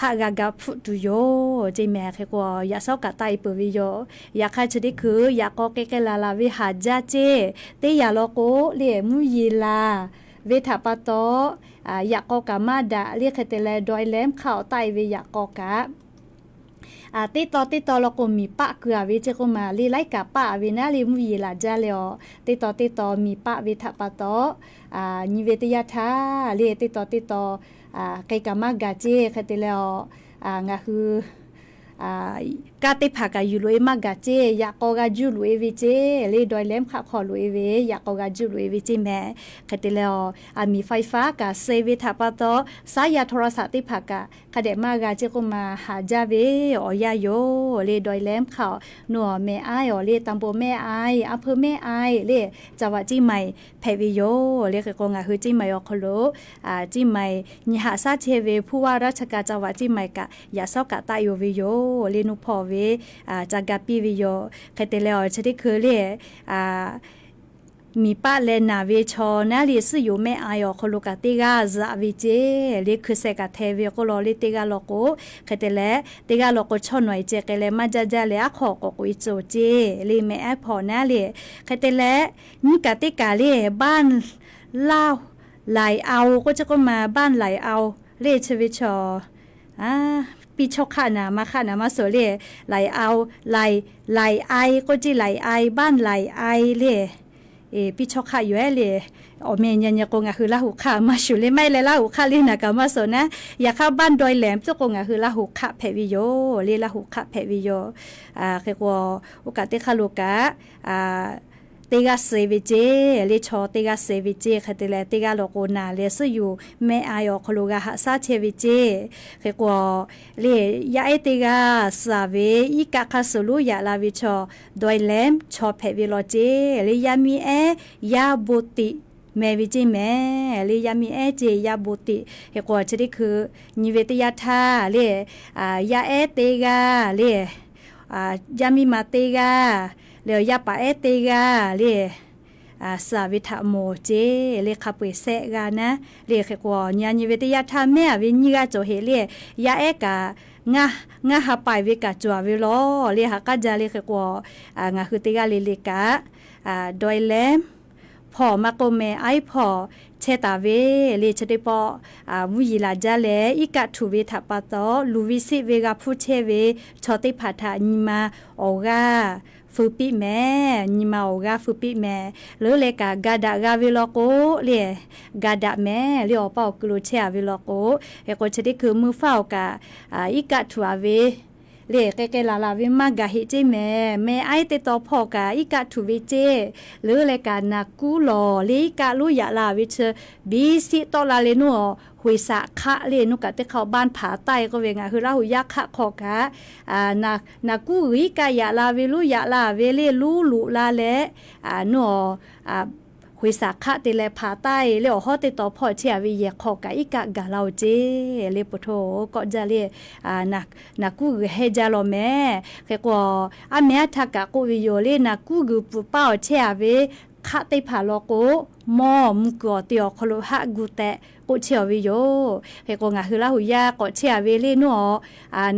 haˆ g'a ga hpfuhˆ tuˬ yoˬ ceˇ mehˍ. Hk'e k'o, yaꞈ shawˉ kaꞈ taˆ-e peuˬ ve yoˬ. Yaꞈ hk'aˇ chi teˇ hkui yaꞈ k'aw k'ai k'ai laˬ laˬ ve haˍ jaˇ ceˇ. Teˇ yanˇ law k'o le, mvuhˇ yeˬ laˬ ve htaꞈ pa taw, yaꞈ k'aw kaꞈ maˇ daꞈ le. Hk'e te leh Dawˇ-e Lemˇ hk'aˆ awˬ taˆ-e ve yaꞈ k'aw kaꞈ teˇ taw teˇ taw law k'o, miˬ paˆ keu-a ve ceˇ k'oˆ maˬ le, laiˉ kaꞈ paˆ-a ve naˉ le, mvuhˇ yeˬ laˬ jaˇ leh awˬ, teˇ taw teˇ taw miˬ paˆ ve htaꞈ pa taw, nyi ve teˇ yanˇ htaˇ le, teˇ taw teˇ taw k'ai kaꞈ maˇ gaˬ ceˇ. Hk'e te leh awˬ, ngaˬ hui kaˇ teˇ hpaˍ kaꞈ yuˬ loꞈ-e maˇ gaˬ ceˇ. Yaꞈ k'aw g'a juˇ loꞈ-e ve ceˇ. Leh dawˇ-e lehˉ hk'aˆ hk'aw loꞈ-e ve, yaꞈ k'aw g'a juˇ loꞈ-e ve ceˇ mehˍ. Hk'e te leh, a miˬ faiˉ faˉ kaꞈ suh ve htaꞈ pa taw, saˉ yaˇ โทรศัพท์ teˇ hpaˍ kaꞈ hk'a dehꞈ maˇ g'a ceˇ k'oˆ ma haꞈ jaˇ ve awˬ yanˇ yoˬ. Leh dawˇ-e lehˉ hk'aˆ-oˬ, nawˬ mehˍ aiˉ awˬ leh ตำบลแม่อาย, อำเภอแม่อาย leh จังหวัดเชียงใหม่ hpehꞈ ve yoˬ. Leh hk'e k'o ngaˬ hui เชียงใหม่ awˬ hk'aw lo เชียงใหม่ nyi haꞈ shaˉ chehˇ ve ผู้ว่าราชการจังหวัดเชียงใหม่ kaꞈ yaꞈ shawˉ kaꞈ taˆ yoˬ ve yoˬ. Leh nuˇ hpawˇ ve ca ga piˇ ve yoˬ. Hk'e te leh, awˬ chi teˇ hkui leh miˬ paˆ leh naˬ ve chaw naˉ leh suhˉ yoˬ แม่อาย awˬ hk'aw lo kaꞈ teˇ g'aˇ zuhꞈ ve ceˇ. Leh hkui sheh kaꞈ hteh ve k'oˆ law leh teˇ g'aˇ law k'o, hk'e te leh teˇ g'aˇ law k'o chaw nawˬ-e ceh k'ai leh maˇ jaˇ jaˇ leh aˉ hk'aw k'awꞈ k'oꞈ-e tcuh ceˇ. Leh mehˍ aiˉ hpawˇ naˉ leh, hk'e te leh nyiˇ kaꞈ teˇ kaꞈ leh บ้าน Laˇ, Laiˍ Ao k'oˆ chi k'oˆ ma บ้าน Laiˍ Ao, leh chi ve chaw piˇ chawˇ hk'aˆ naˍ maˇ hk'aˆ naˍ maˇ suhˍ leh, Laiˍ Ao, Laiˍ, Laiˍ Ai k'oˆ ceˇ, Laiˍ Ai, บ้าน Laiˍ Ai leh, piˇ chawˇ hk'aˆ yoˬ-ehˉ leh, awˬ meh nyi nyi k'o ngaˬ hui Laˇ huˍ hk'aˆ maˇ shuˍ leh maˇ heˆ leh Laˇ huˍ hk'aˆ leh naˍ kaꞈ maˇ suhˍ naˉ, yaꞈ hk'aˇ บ้าน Dawˇ-e lehˉ teˇ k'o ngaˬ hui Laˇ huˍ hk'aˆ hpehꞈ ve yoˬ. Leh Laˇ huˍ hk'aˆ hpehꞈ ve yoˬ. Hk'e k'o, oˇ kaꞈ teˇ hk'aˇ lo kaꞈ teˇ g'aˇ suh ve ceˇ. Leh chaw teˇ g'aˇ suh ve ceˇ. Hk'e te leh teˇ g'aˇ law k'o naˬ leh suhˉ yoˬ แม่อาย awˬ hk'aw lo g'a haꞈ shaˉ chehˇ ve ceˇ. Hk'e k'o, leh yaˇ ehˉ teˇ g'aˇ suh ve iˉ kaˆ hk'a suhˍ lonˉ yaꞈ la ve chaw, Dawˇ-e lehˉ chaw hpehꞈ ve law ceˇ. Leh yaˇ miˇ ehˉ Yaˇ Bon Tiꞈ meh ve ceˇ mehˍ. Leh yaˇ miˇ ehˉ ceˇ Yaˇ Bon Tiꞈ. Hk'e k'o chi teˇ hkui nyi ve teˇ yanˇ htaˇ leh, yaˇ ehˉ teˇ g'aˇ leh, yaˇ miˇ ma teˇ g'aˇ leh, yaˇ paˍ ehˉ teˇ g'aˇ leh, suh ve htaꞈ mawˬ ceˇ. Leh hk'a peu-eˬ shehˆ g'aˇ naˉ leh, hk'e k'o nyi nyi ve teˇ yanˇ htaˇ mehˉ-a ve nyiˇ g'aˇ cawˬ heꞈ leh, yaˇ ehˉ kaꞈ ngaˇ ha paiˍ ve kaꞈ cawˬ-a ve law. Leh ha k'aˉ jaˇ leh hk'e k'o, ngaˬ hui teˇ g'aˇ le le kaꞈ Dawˇ-e lehˉ hpawˇ maˇ k'oˆ mehˍ aiˉ hpawˇ chehˇ taˍ ve leh chi teˇ pawˆ mvuhˇ yeˬ laˬ jaˇ leh iˉ kaˆ htuꞈ ve htaꞈ pa taw, luˬ ve siˆ ve g'a hpuˇ chehˇ ve chaw teˇ hpaˍ htaꞈ nyi ma awˬ g'aˇ feu piˇ mehˍ. Nyi ma awˬ g'aˇ feu piˇ mehˍ. Leuˉ leh kaꞈ ga daꞈ g'a ve law k'o leh ga daꞈ mehˍ. Leh awˬ paˇ awˬ kuiˬ lo chehˇ-a ve law k'o, hk'e k'o chi teˇ hkui meuˇ faˉ awˬ kaꞈ iˉ kaˆ htuꞈ-a ve leh k'ai k'ai laˬ laˬ ve maˇ gaˬ heˆ ceˇ mehˍ. Meh aiˉ teˇ taw hpawˇ kaꞈ iˉ kaˆ htuꞈ ve ceˇ. Leuˉ leh kaꞈ naˬ kuˉ lawˬ leh iˉ kaˆ lonˉ yaꞈ la ve chi biˇ siˆ tawˆ la leh nuˇ awˬ ห้วยสะขะ leh nuˇ kaꞈ teˇ hk'aˇ บ้านผาใต้ k'oˆ ve ngaˬ hui Laˇ huˍ yaˇ hk'aˆ hk'aw kaꞈ naˬ kuˉ g'uiˬ iˉ kaˆ yaꞈ la ve lonˉ yaꞈ la ve leh lonˉ loꞈ la leh, nuˇ awˬ ห้วยสะขะ te leh ผาใต้ leh awˬ hawˉ teˇ taw hpawˇ chehˇ-a ve yehˬ hk'aw kaꞈ iˉ kaˆ gaˬ la-oˬ ceˇ. Leh pu hto kawˆ jaˇ leh naˬ kuˉ g'uiˬ hehnˇ jaˇ law mehˍ. Hk'e k'o, aˉ meh aˉ htaˇ kaꞈ k'oˆ ve yoˬ leh naˬ kuˉ g'uiˬ pfuhˍ paˇ awˬ chehˇ-a ve hk'aˆ teˇ hpaˍ law k'o, mawˇ mvuh kuiˬ awˬ te awˬ hk'aw lo haˆ gu tehꞈ k'oˆ chehˇ-a ve yoˬ. Hk'e k'o ngaˬ hui Laˇ huˍ yaˇ k'awꞈ chehˇ-a ve leh nuˇ awˬ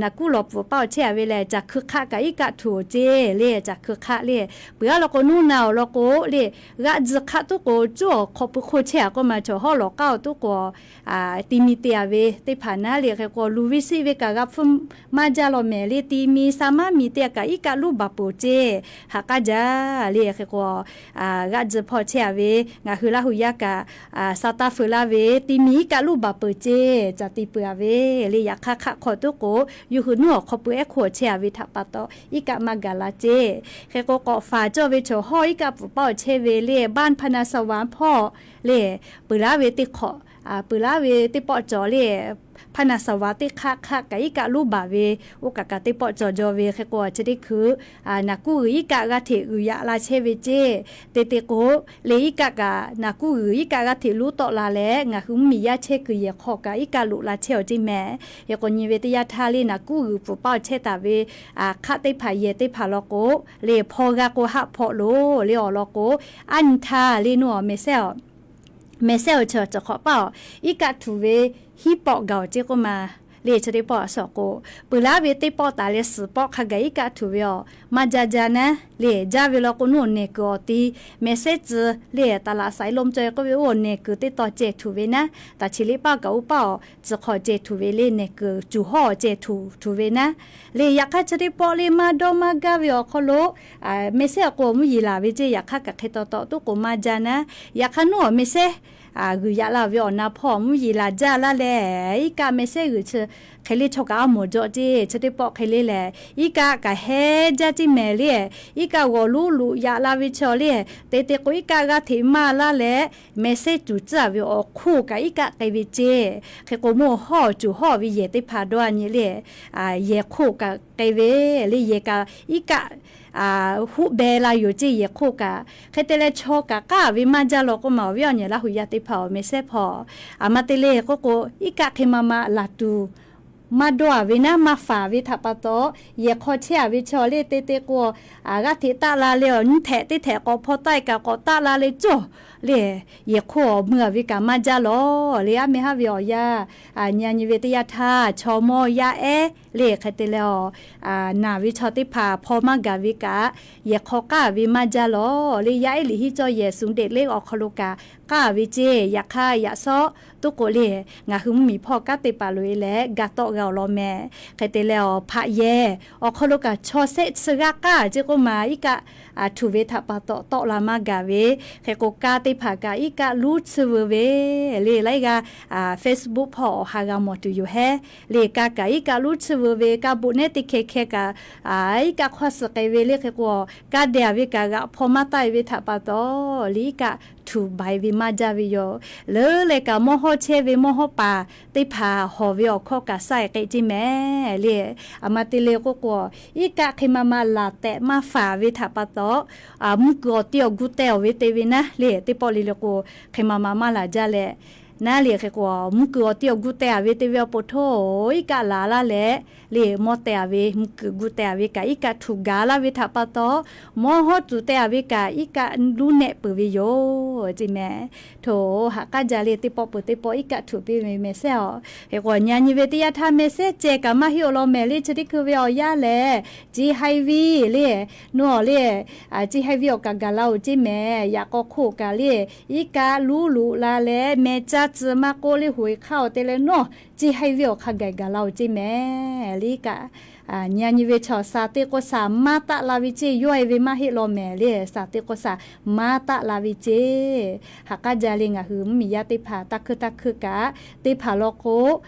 naˬ kuˉ lawˬ pfuhˍ paˇ awˬ chehˇ-a ve leh caˬ hkui hk'aˆ kaꞈ iˉ kaˆ htuꞈ-oˬ ceˇ. Leh caˬ hkui hk'aˆ leh peuˬ-a law k'o nuˇ na awˬ law k'o leh g'aˆ tzuhˇ hk'aˆ tuˉ k'o cuˉ awˬ hk'aw pui hk'oˆ chehˇ-a k'oˆ ma chaw hawˉ lawˬ k'aˉ-oˬ tuˉ k'o, ti mi te-a ve teˇ hpaˍ naˉ leh hk'e k'o luˬ ve siˆ ve kaꞈ g'a hpuˇ maˇ jaˇ law mehˍ. Leh ti mi sa maˉ miˬ te kaꞈ iˉ kaˆ lonˉ baˬ peuˬ ceˇ. Ha k'aˉ jaˇ leh hk'e k'o g'aˆ tzuhˇ hpawˇ chehˇ-a ve ngaˬ hui Laˇ huˍ yaˇ kaꞈ sa taˇ feu laˇ ve ti mi iˉ kaˆ lonˉ baˬ peuˬ ceˇ. Caˬ ti peuˬ-a ve leh yaꞈ hk'aˇ hk'aˆ hk'aw tuˉ k'o, yawˇ hui nuˇ awˬ hk'aw pui ehˉ hk'oˆ chehˇ-a ve htaꞈ pa taw iˉ kaˆ maˇ gaˬ la ceˇ. Hk'e k'o k'awꞈ faˍ cawˇ ve chaw hawˉ iˉ kaˆ pfuhˍ paˇ awˬ chehˇ ve leh บ้านพนาสวรรค์ hpawˇ leh peuˬ laˉ ve teˇ hk'awꞈ peuˬ laˉ ve teˇ pawˆ cawˬ leh พนาสวรรค์ teˇ hk'aˆ hk'aˆ kaꞈ iˉ kaˆ lonˉ baˬ ve, oˇ kaꞈ kaꞈ teˇ pawˆ cawˬ jaw ve. Hk'e k'o chi teˇ hkui naˬ kuˉ g'uiˬ iˉ kaˆ g'aˇ hteꞈ g'uiˬ yaꞈ la chehˇ ve ceˇ. Te te k'o leh iˉ kaˆ kaꞈ naˬ kuˉ g'uiˬ iˉ kaˆ g'aˇ hteꞈ lonˉ tawˆ la leh ngaˬ hui mvuhˇmiˬ yaˇ chehˇ kuiˬ yehˬ hk'aw kaꞈ iˉ kaˆ loꞈ la chehˇ-a ceˇ mehˍ. Hk'e k'o nyi ve teˇ yanˇ htaˇ leh naˬ kuˉ g'uiˬ pfuhˍ paˇ awˬ chehˇ taˍ ve hk'aˆ teˇ hpaˍ yehˬ teˇ hpaˍ law k'o leh hpawˇ g'a k'o haˆ hpawˆ loˬ leh awˬ lawn k'o, aˉ nyi htaˇ leh nuˇ awˬ mehˍ sehˉ awˬ mehˍ sehˉ awˬ chi awˬ cawˬ hk'awꞈ paˇ awˬ iˉ kaˆ htuꞈ ve hiˉ pawˆ gaˬ-oˬ ceˇ k'oˆ ma. Leh chi teˇ pawˆ a sawˍ k'o, peuˬ laˉ ve teˇ pawˆ taˍ leh suhˍ pawˆ hk'a gaˬ iˉ kaˆ htuꞈ ve awˬ maˇ jaˇ jaˇ naˉ leh jaˇ ve law k'o nuˇ awˬ nehˬ kuiˬ awˬ ti mehˍ sehˉ tcuh leh taˍ laꞈ saˍ e lom caweh k'oˆ ve oˇ awˬ nehˬ kuiˬ teˇ taw ceh htuꞈ ve naˉ, taˍ chi liꞈ paˇ kaꞈ oˇ paˇ awˬ tcuh hk'awꞈ ceh htuꞈ ve leh nehˬ kuiˬ cuˬ hawˉ awˬ ceh htuꞈ htuꞈ ve naˉ. Leh yaꞈ hk'aˇ chi teˇ pawˆ leh maˇ dawˇ maˇ gaˇ ve awˬ hk'aw lo mehˍ sehˉ awˬ k'o awˬ mvuhˇ yeˬ laˬ ve ceˇ. Yaꞈ hk'aˇ kaꞈ hk'e taw taw tuˉ k'o maˇ jaˇ naˉ. Yaꞈ hk'aˇ nuˇ awˬ mehˍ sehˉ g'uiˬ yaꞈ la ve awˬ na hpawˇ mvuhˇ yeˬ laˬ jaˇ laˇ leh, iˉ kaˆ meh sehˉ g'uiˬ chi hk'e le chaw kaꞈ a mawˬ jaw ceˇ. Chi teˇ pawˆ hk'e le leh, iˉ kaˆ kaꞈ heh jaˇ ceˇ mehˍ le. Iˉ kaˆ g'awˬ luˉ luꞈ yaꞈ la ve chaw le, te te k'o iˉ kaˆ g'aˇ hteꞈ maˇ laˇ leh, meh sehˉ cuˬ tcuhˉ ve awˬ hk'oˆ kaꞈ iˉ kaˆ k'ai ve ceˇ. Hk'e k'o, mvuhˇ hawˇ cuˬ hawˇ ve yehˬ teˇ hpaˍ dawˇ a nyi le, yehˬ hk'oˆ kaꞈ k'ai ve le. Yehˬ kaꞈ iˉ kaˆ huˆ beh la yoˬ ceˇ, yehˬ hk'oˆ kaꞈ. Hk'e te leh, chaw kaꞈ k'aˉ ve maˇ jaˇ law k'oˆ ma, awˬ viˉ awˬ nyi Laˇ hu yaˇ teˇ hpaˍ awˬ meh sehˉ hpawˇ, aˬ ma te le k'oˆ k'o, iˉ kaˆ hk'e ma ma laˬ tuˬ maˇ dawˇ a ve naˉ, maˇ faˍ ve htaꞈ pa taw, yehˬ hk'aw chehˇ a ve chaw le te te k'o, g'aˇ hteꞈ taˆ la leh awˬ nyiˇ htehꞈ teˇ htehꞈ k'awꞈ hpaw taˆ e kaꞈ k'awꞈ taˆ la leh cawˬ le, yehˬ hk'oˆ awˬ mui a ve kaꞈ maˇ jaˇ lawˬ le. A meh haˉ ve awˬ yanˇ, nyi a nyi ve teˇ yanˇ htaˇ, chaw mawˇ yaˇ ehˉ le hk'e te leh, naˬ ve chaw teˇ hpaˍ hpaw maˇ gaˬ ve kaꞈ, yehˬ hk'aw k'aˉ ve maˇ jaˇ lawˬ le. Yaˇ ehˉ liꞈ hiˉ cawˇ yehˬ suhˍ deꞈ leˉ awˬ hk'aw lo kaꞈ k'aˉ ve ceˇ. Yaꞈ hk'aˇ yaꞈ shawˉ toˉ k'o le, ngaˬ hui mvuhˇmiˬ hpawˇ kanˉ te paˍ loꞈ e leh ga tawˆ g'a awˬ lawn mehˍ. Hk'e te leh, awˬ hpaꞈ yehˬ awˬ hk'aw lo kaꞈ chaw sehˆ chi g'aˇ k'aˉ ceˇ k'oˆ ma, iˉ kaˆ htuꞈ ve htaꞈ pa taw tawˆ la maˇ gaˬ ve. Hk'e k'o, ka teˇ hpaˍ kaꞈ iˉ kaˆ luˉ tsuhˇ veu ve le. Laiˉ g'aˇ Facebook hpawˇ awˬ ha g'a mawˬ tuˬ yoˬ hehˉ le. Ka kaꞈ iˉ kaˆ luˉ tsuhˇ veu ve, ka boꞈ nehˉ teˇ hkeh hkeh kaꞈ iˉ kaˆ hk'awˇ suh k'ai ve le. Hk'e k'o, ka dehˬ a ve kaꞈ g'aꞈ hpaw maˇ taˆ e ve htaꞈ pa taw le, iˉ kaˆ htuꞈ baˬ e ve maˇ jaˇ ve yoˬ. Leuˉ leh kaꞈ mawˇ hawˇ chehˇ ve mawˇ hawˇ paˍ teˇ hpaˍ hawˬ ve awˬ hkawˇ kaꞈ sha e k'ai ceˇ mehˍ le. Aˬ ma te le k'oˆ k'o, iˉ kaˆ hk'e ma ma laˬ tehꞈ maˇ faˍ ve htaꞈ pa taw, mvuhˇ kuiˬ awˬ ti awˬ gu teh awˬ ve te ve naˉ le, teˇ pawˆ le le k'o, hk'e ma ma maˇ laˬ jaˇ leh, naˉ le hk'e k'o, mvuhˇ kuiˬ awˬ ti awˬ gu teh a ve te ve awˬ pon htoˇ, iˉ kaˆ laˬ laˇ leh le, mawˇ teh a ve, mvuhˇ kuiˬ gu teh a ve kaꞈ iˉ kaˆ htuꞈ gaˬ laˇ ve htaꞈ pa taw, mawˇ hawˇ tuˬ teh a ve kaꞈ iˉ kaˆ luˉ nehˆ peuˬ ve yoˬ ceˇ mehˍ. Htoꞈ, haꞈ k'aˉ jaˇ le, teˇ pawˆ peuˬ teˇ pawˆ iˉ kaˆ htuꞈ piˇ ve meh sehˉ awˬ. Hk'e k'o, nyi a nyi ve teˇ yanˇ htaˇ meh sehˉ ceh kaꞈ maˇ heˆ awˬ lawn mehˍ le. Chi teˇ hkui ve awˬ yanˇ lehˬ, chi haiˬ ve le, nawˬ awˬ le, chi haiˬ ve awˬ kaꞈ gaˬ la oˬ ceˇ mehˍ. Yaꞈ k'aw hk'oˆ kaꞈ le, iˉ kaˆ luˉ luꞈ la leh meh caˇ tcuh maˇ k'oˆ le, hoꞈ e hk'aˇ awˬ te leh nawˬ chi haiˬ ve awˬ hk'a gaˬ gaˬ la oˬ ceˇ mehˍ le. Iˉ kaˆ nyi a nyi ve chaw shaˍ te k'o shaˍ maˇ taˆ la ve ceˇ, yawˇ e ve maˇ heˆ law mehˍ le. Shaˍ te k'o shaˍ maˇ taˆ la ve ceˇ. Haꞈ k'aˉ jaˇ le, ngaˬ hui mvuhˇmiˬ yaˇ teˇ hpaˍ taˇ hkuiˇ taˇ hkuiˇ kaꞈ, teˇ hpaˍ law k'o,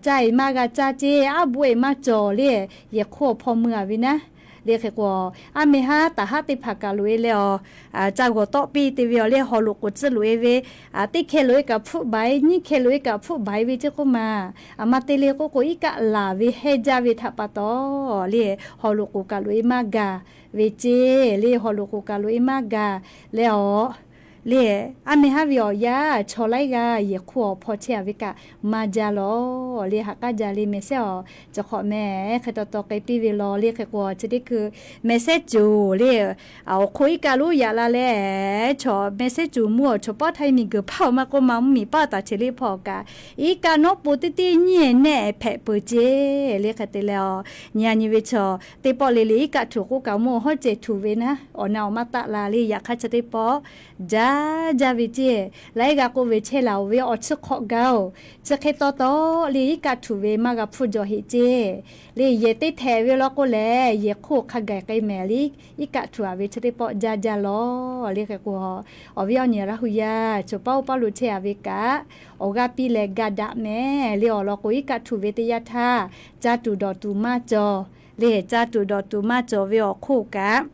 caˇ e maˇ g'a caˇ ceˇ, aˉ boˆ e maˇ cawˬ le. Yehˬ hk'oˆ awˬ hpawˇ mui a ve naˉ le. Hk'e k'o, aˉ meh haˉ taˍ haˉ teˇ hpaˍ kaꞈ loꞈ e leh awˬ, caˇ g'awˬ tawˆ piˇ te ve awˬ le, haw loꞈ k'oˍ tcuhˇ loꞈ e ve, teˇ hkeh loꞈ e kaꞈ hpfuhˆ baˬ e, nyiˇ hkeh loꞈ e kaꞈ hpfuhˆ baˬ e ve ceˇ k'oˆ ma. Aˬ ma te le k'oˆ k'o, iˉ kaˆ laˬ ve heh jaˇ ve htaꞈ pa taw le, haw loꞈ k'oˍ kaꞈ loꞈ e maˇ gaˬ ve ceˇ le. Haw loꞈ k'oˍ kaꞈ loꞈ e maˇ gaˬ leh awˬ le, aˉ meh haˉ ve awˬ yanˇ chaw laiˉ g'aˇ yehˬ hk'oˆ awˬ hpawˇ chehˇ a ve kaꞈ maˇ jaˇ lawˬ le. Haꞈ k'aˉ jaˇ le, meh sehˉ awˬ chi hk'awꞈ meh hk'e taw taw k'ai piˇ ve law le. Hk'e k'o, chi teˇ hkui meh sehˉ cuˬ le, awˬ hk'oˆ iˉ kaˆ lonˉ yaꞈ la leh, chaw meh sehˉ cuˬ mvuhˇ awˬ chawˬ pawˆ htaiˇ miˬ guiˬ hpaˇ awˬ maˇ k'oˆ ma, mvuhˇmiˬ paˇ taˍ cheˬ le hpawˇ kaꞈ, iˉ kaˆ nawˉ po teˇ teˇ nyiˇ nehˆ hpehꞈ peuˬ ceˇ le. Hk'e te leh awˬ, nyi a nyi ve chaw teˇ pawˆ le le iˉ kaˆ htuꞈ k'oˆ kaꞈ mvuhˇ awˬ hawˉ ceh htuꞈ ve naˉ, awˬ na awˬ maˇ taˆ la le. Yaꞈ hk'aˇ chi teˇ pawˆ jaˇ jaˇ ve ceˇ. Laiˉ g'a k'oˆ ve chehˇ laˬ oˬ ve awˬ chi hk'awꞈ gaˬ oˬ, chi hk'e taw taw le iˉ kaˆ htuꞈ ve maˇ g'a hpfuhˇ jaw heꞈ ceˇ. Le yehˬ teˇ htehꞈ ve law k'o lehˬ, yehˬ hk'oˆ hk'a gaˬ k'ai mehˍ le. Iˉ kaˆ htuꞈ a ve chi teˇ pawˆ jaˇ jaˇ lawˬ le. Hk'e k'o, awˬ viˉ awˬ nyi Laˇ hu yaˇ choˬ paˉ oˇ paˉ lo chehˇ a ve kaꞈ, awˬ g'aˇ piˇ leh ga daꞈ mehˍ le. Awˬ lawn k'o, iˉ kaˆ htuꞈ ve teˇ yanˇ htaˇ, caˇ tuˬ dawˬ tuˬ maˇ cawˬ le. Caˇ tuˬ dawˬ tuˬ maˇ cawˬ ve awˬ hk'oˆ kaꞈ,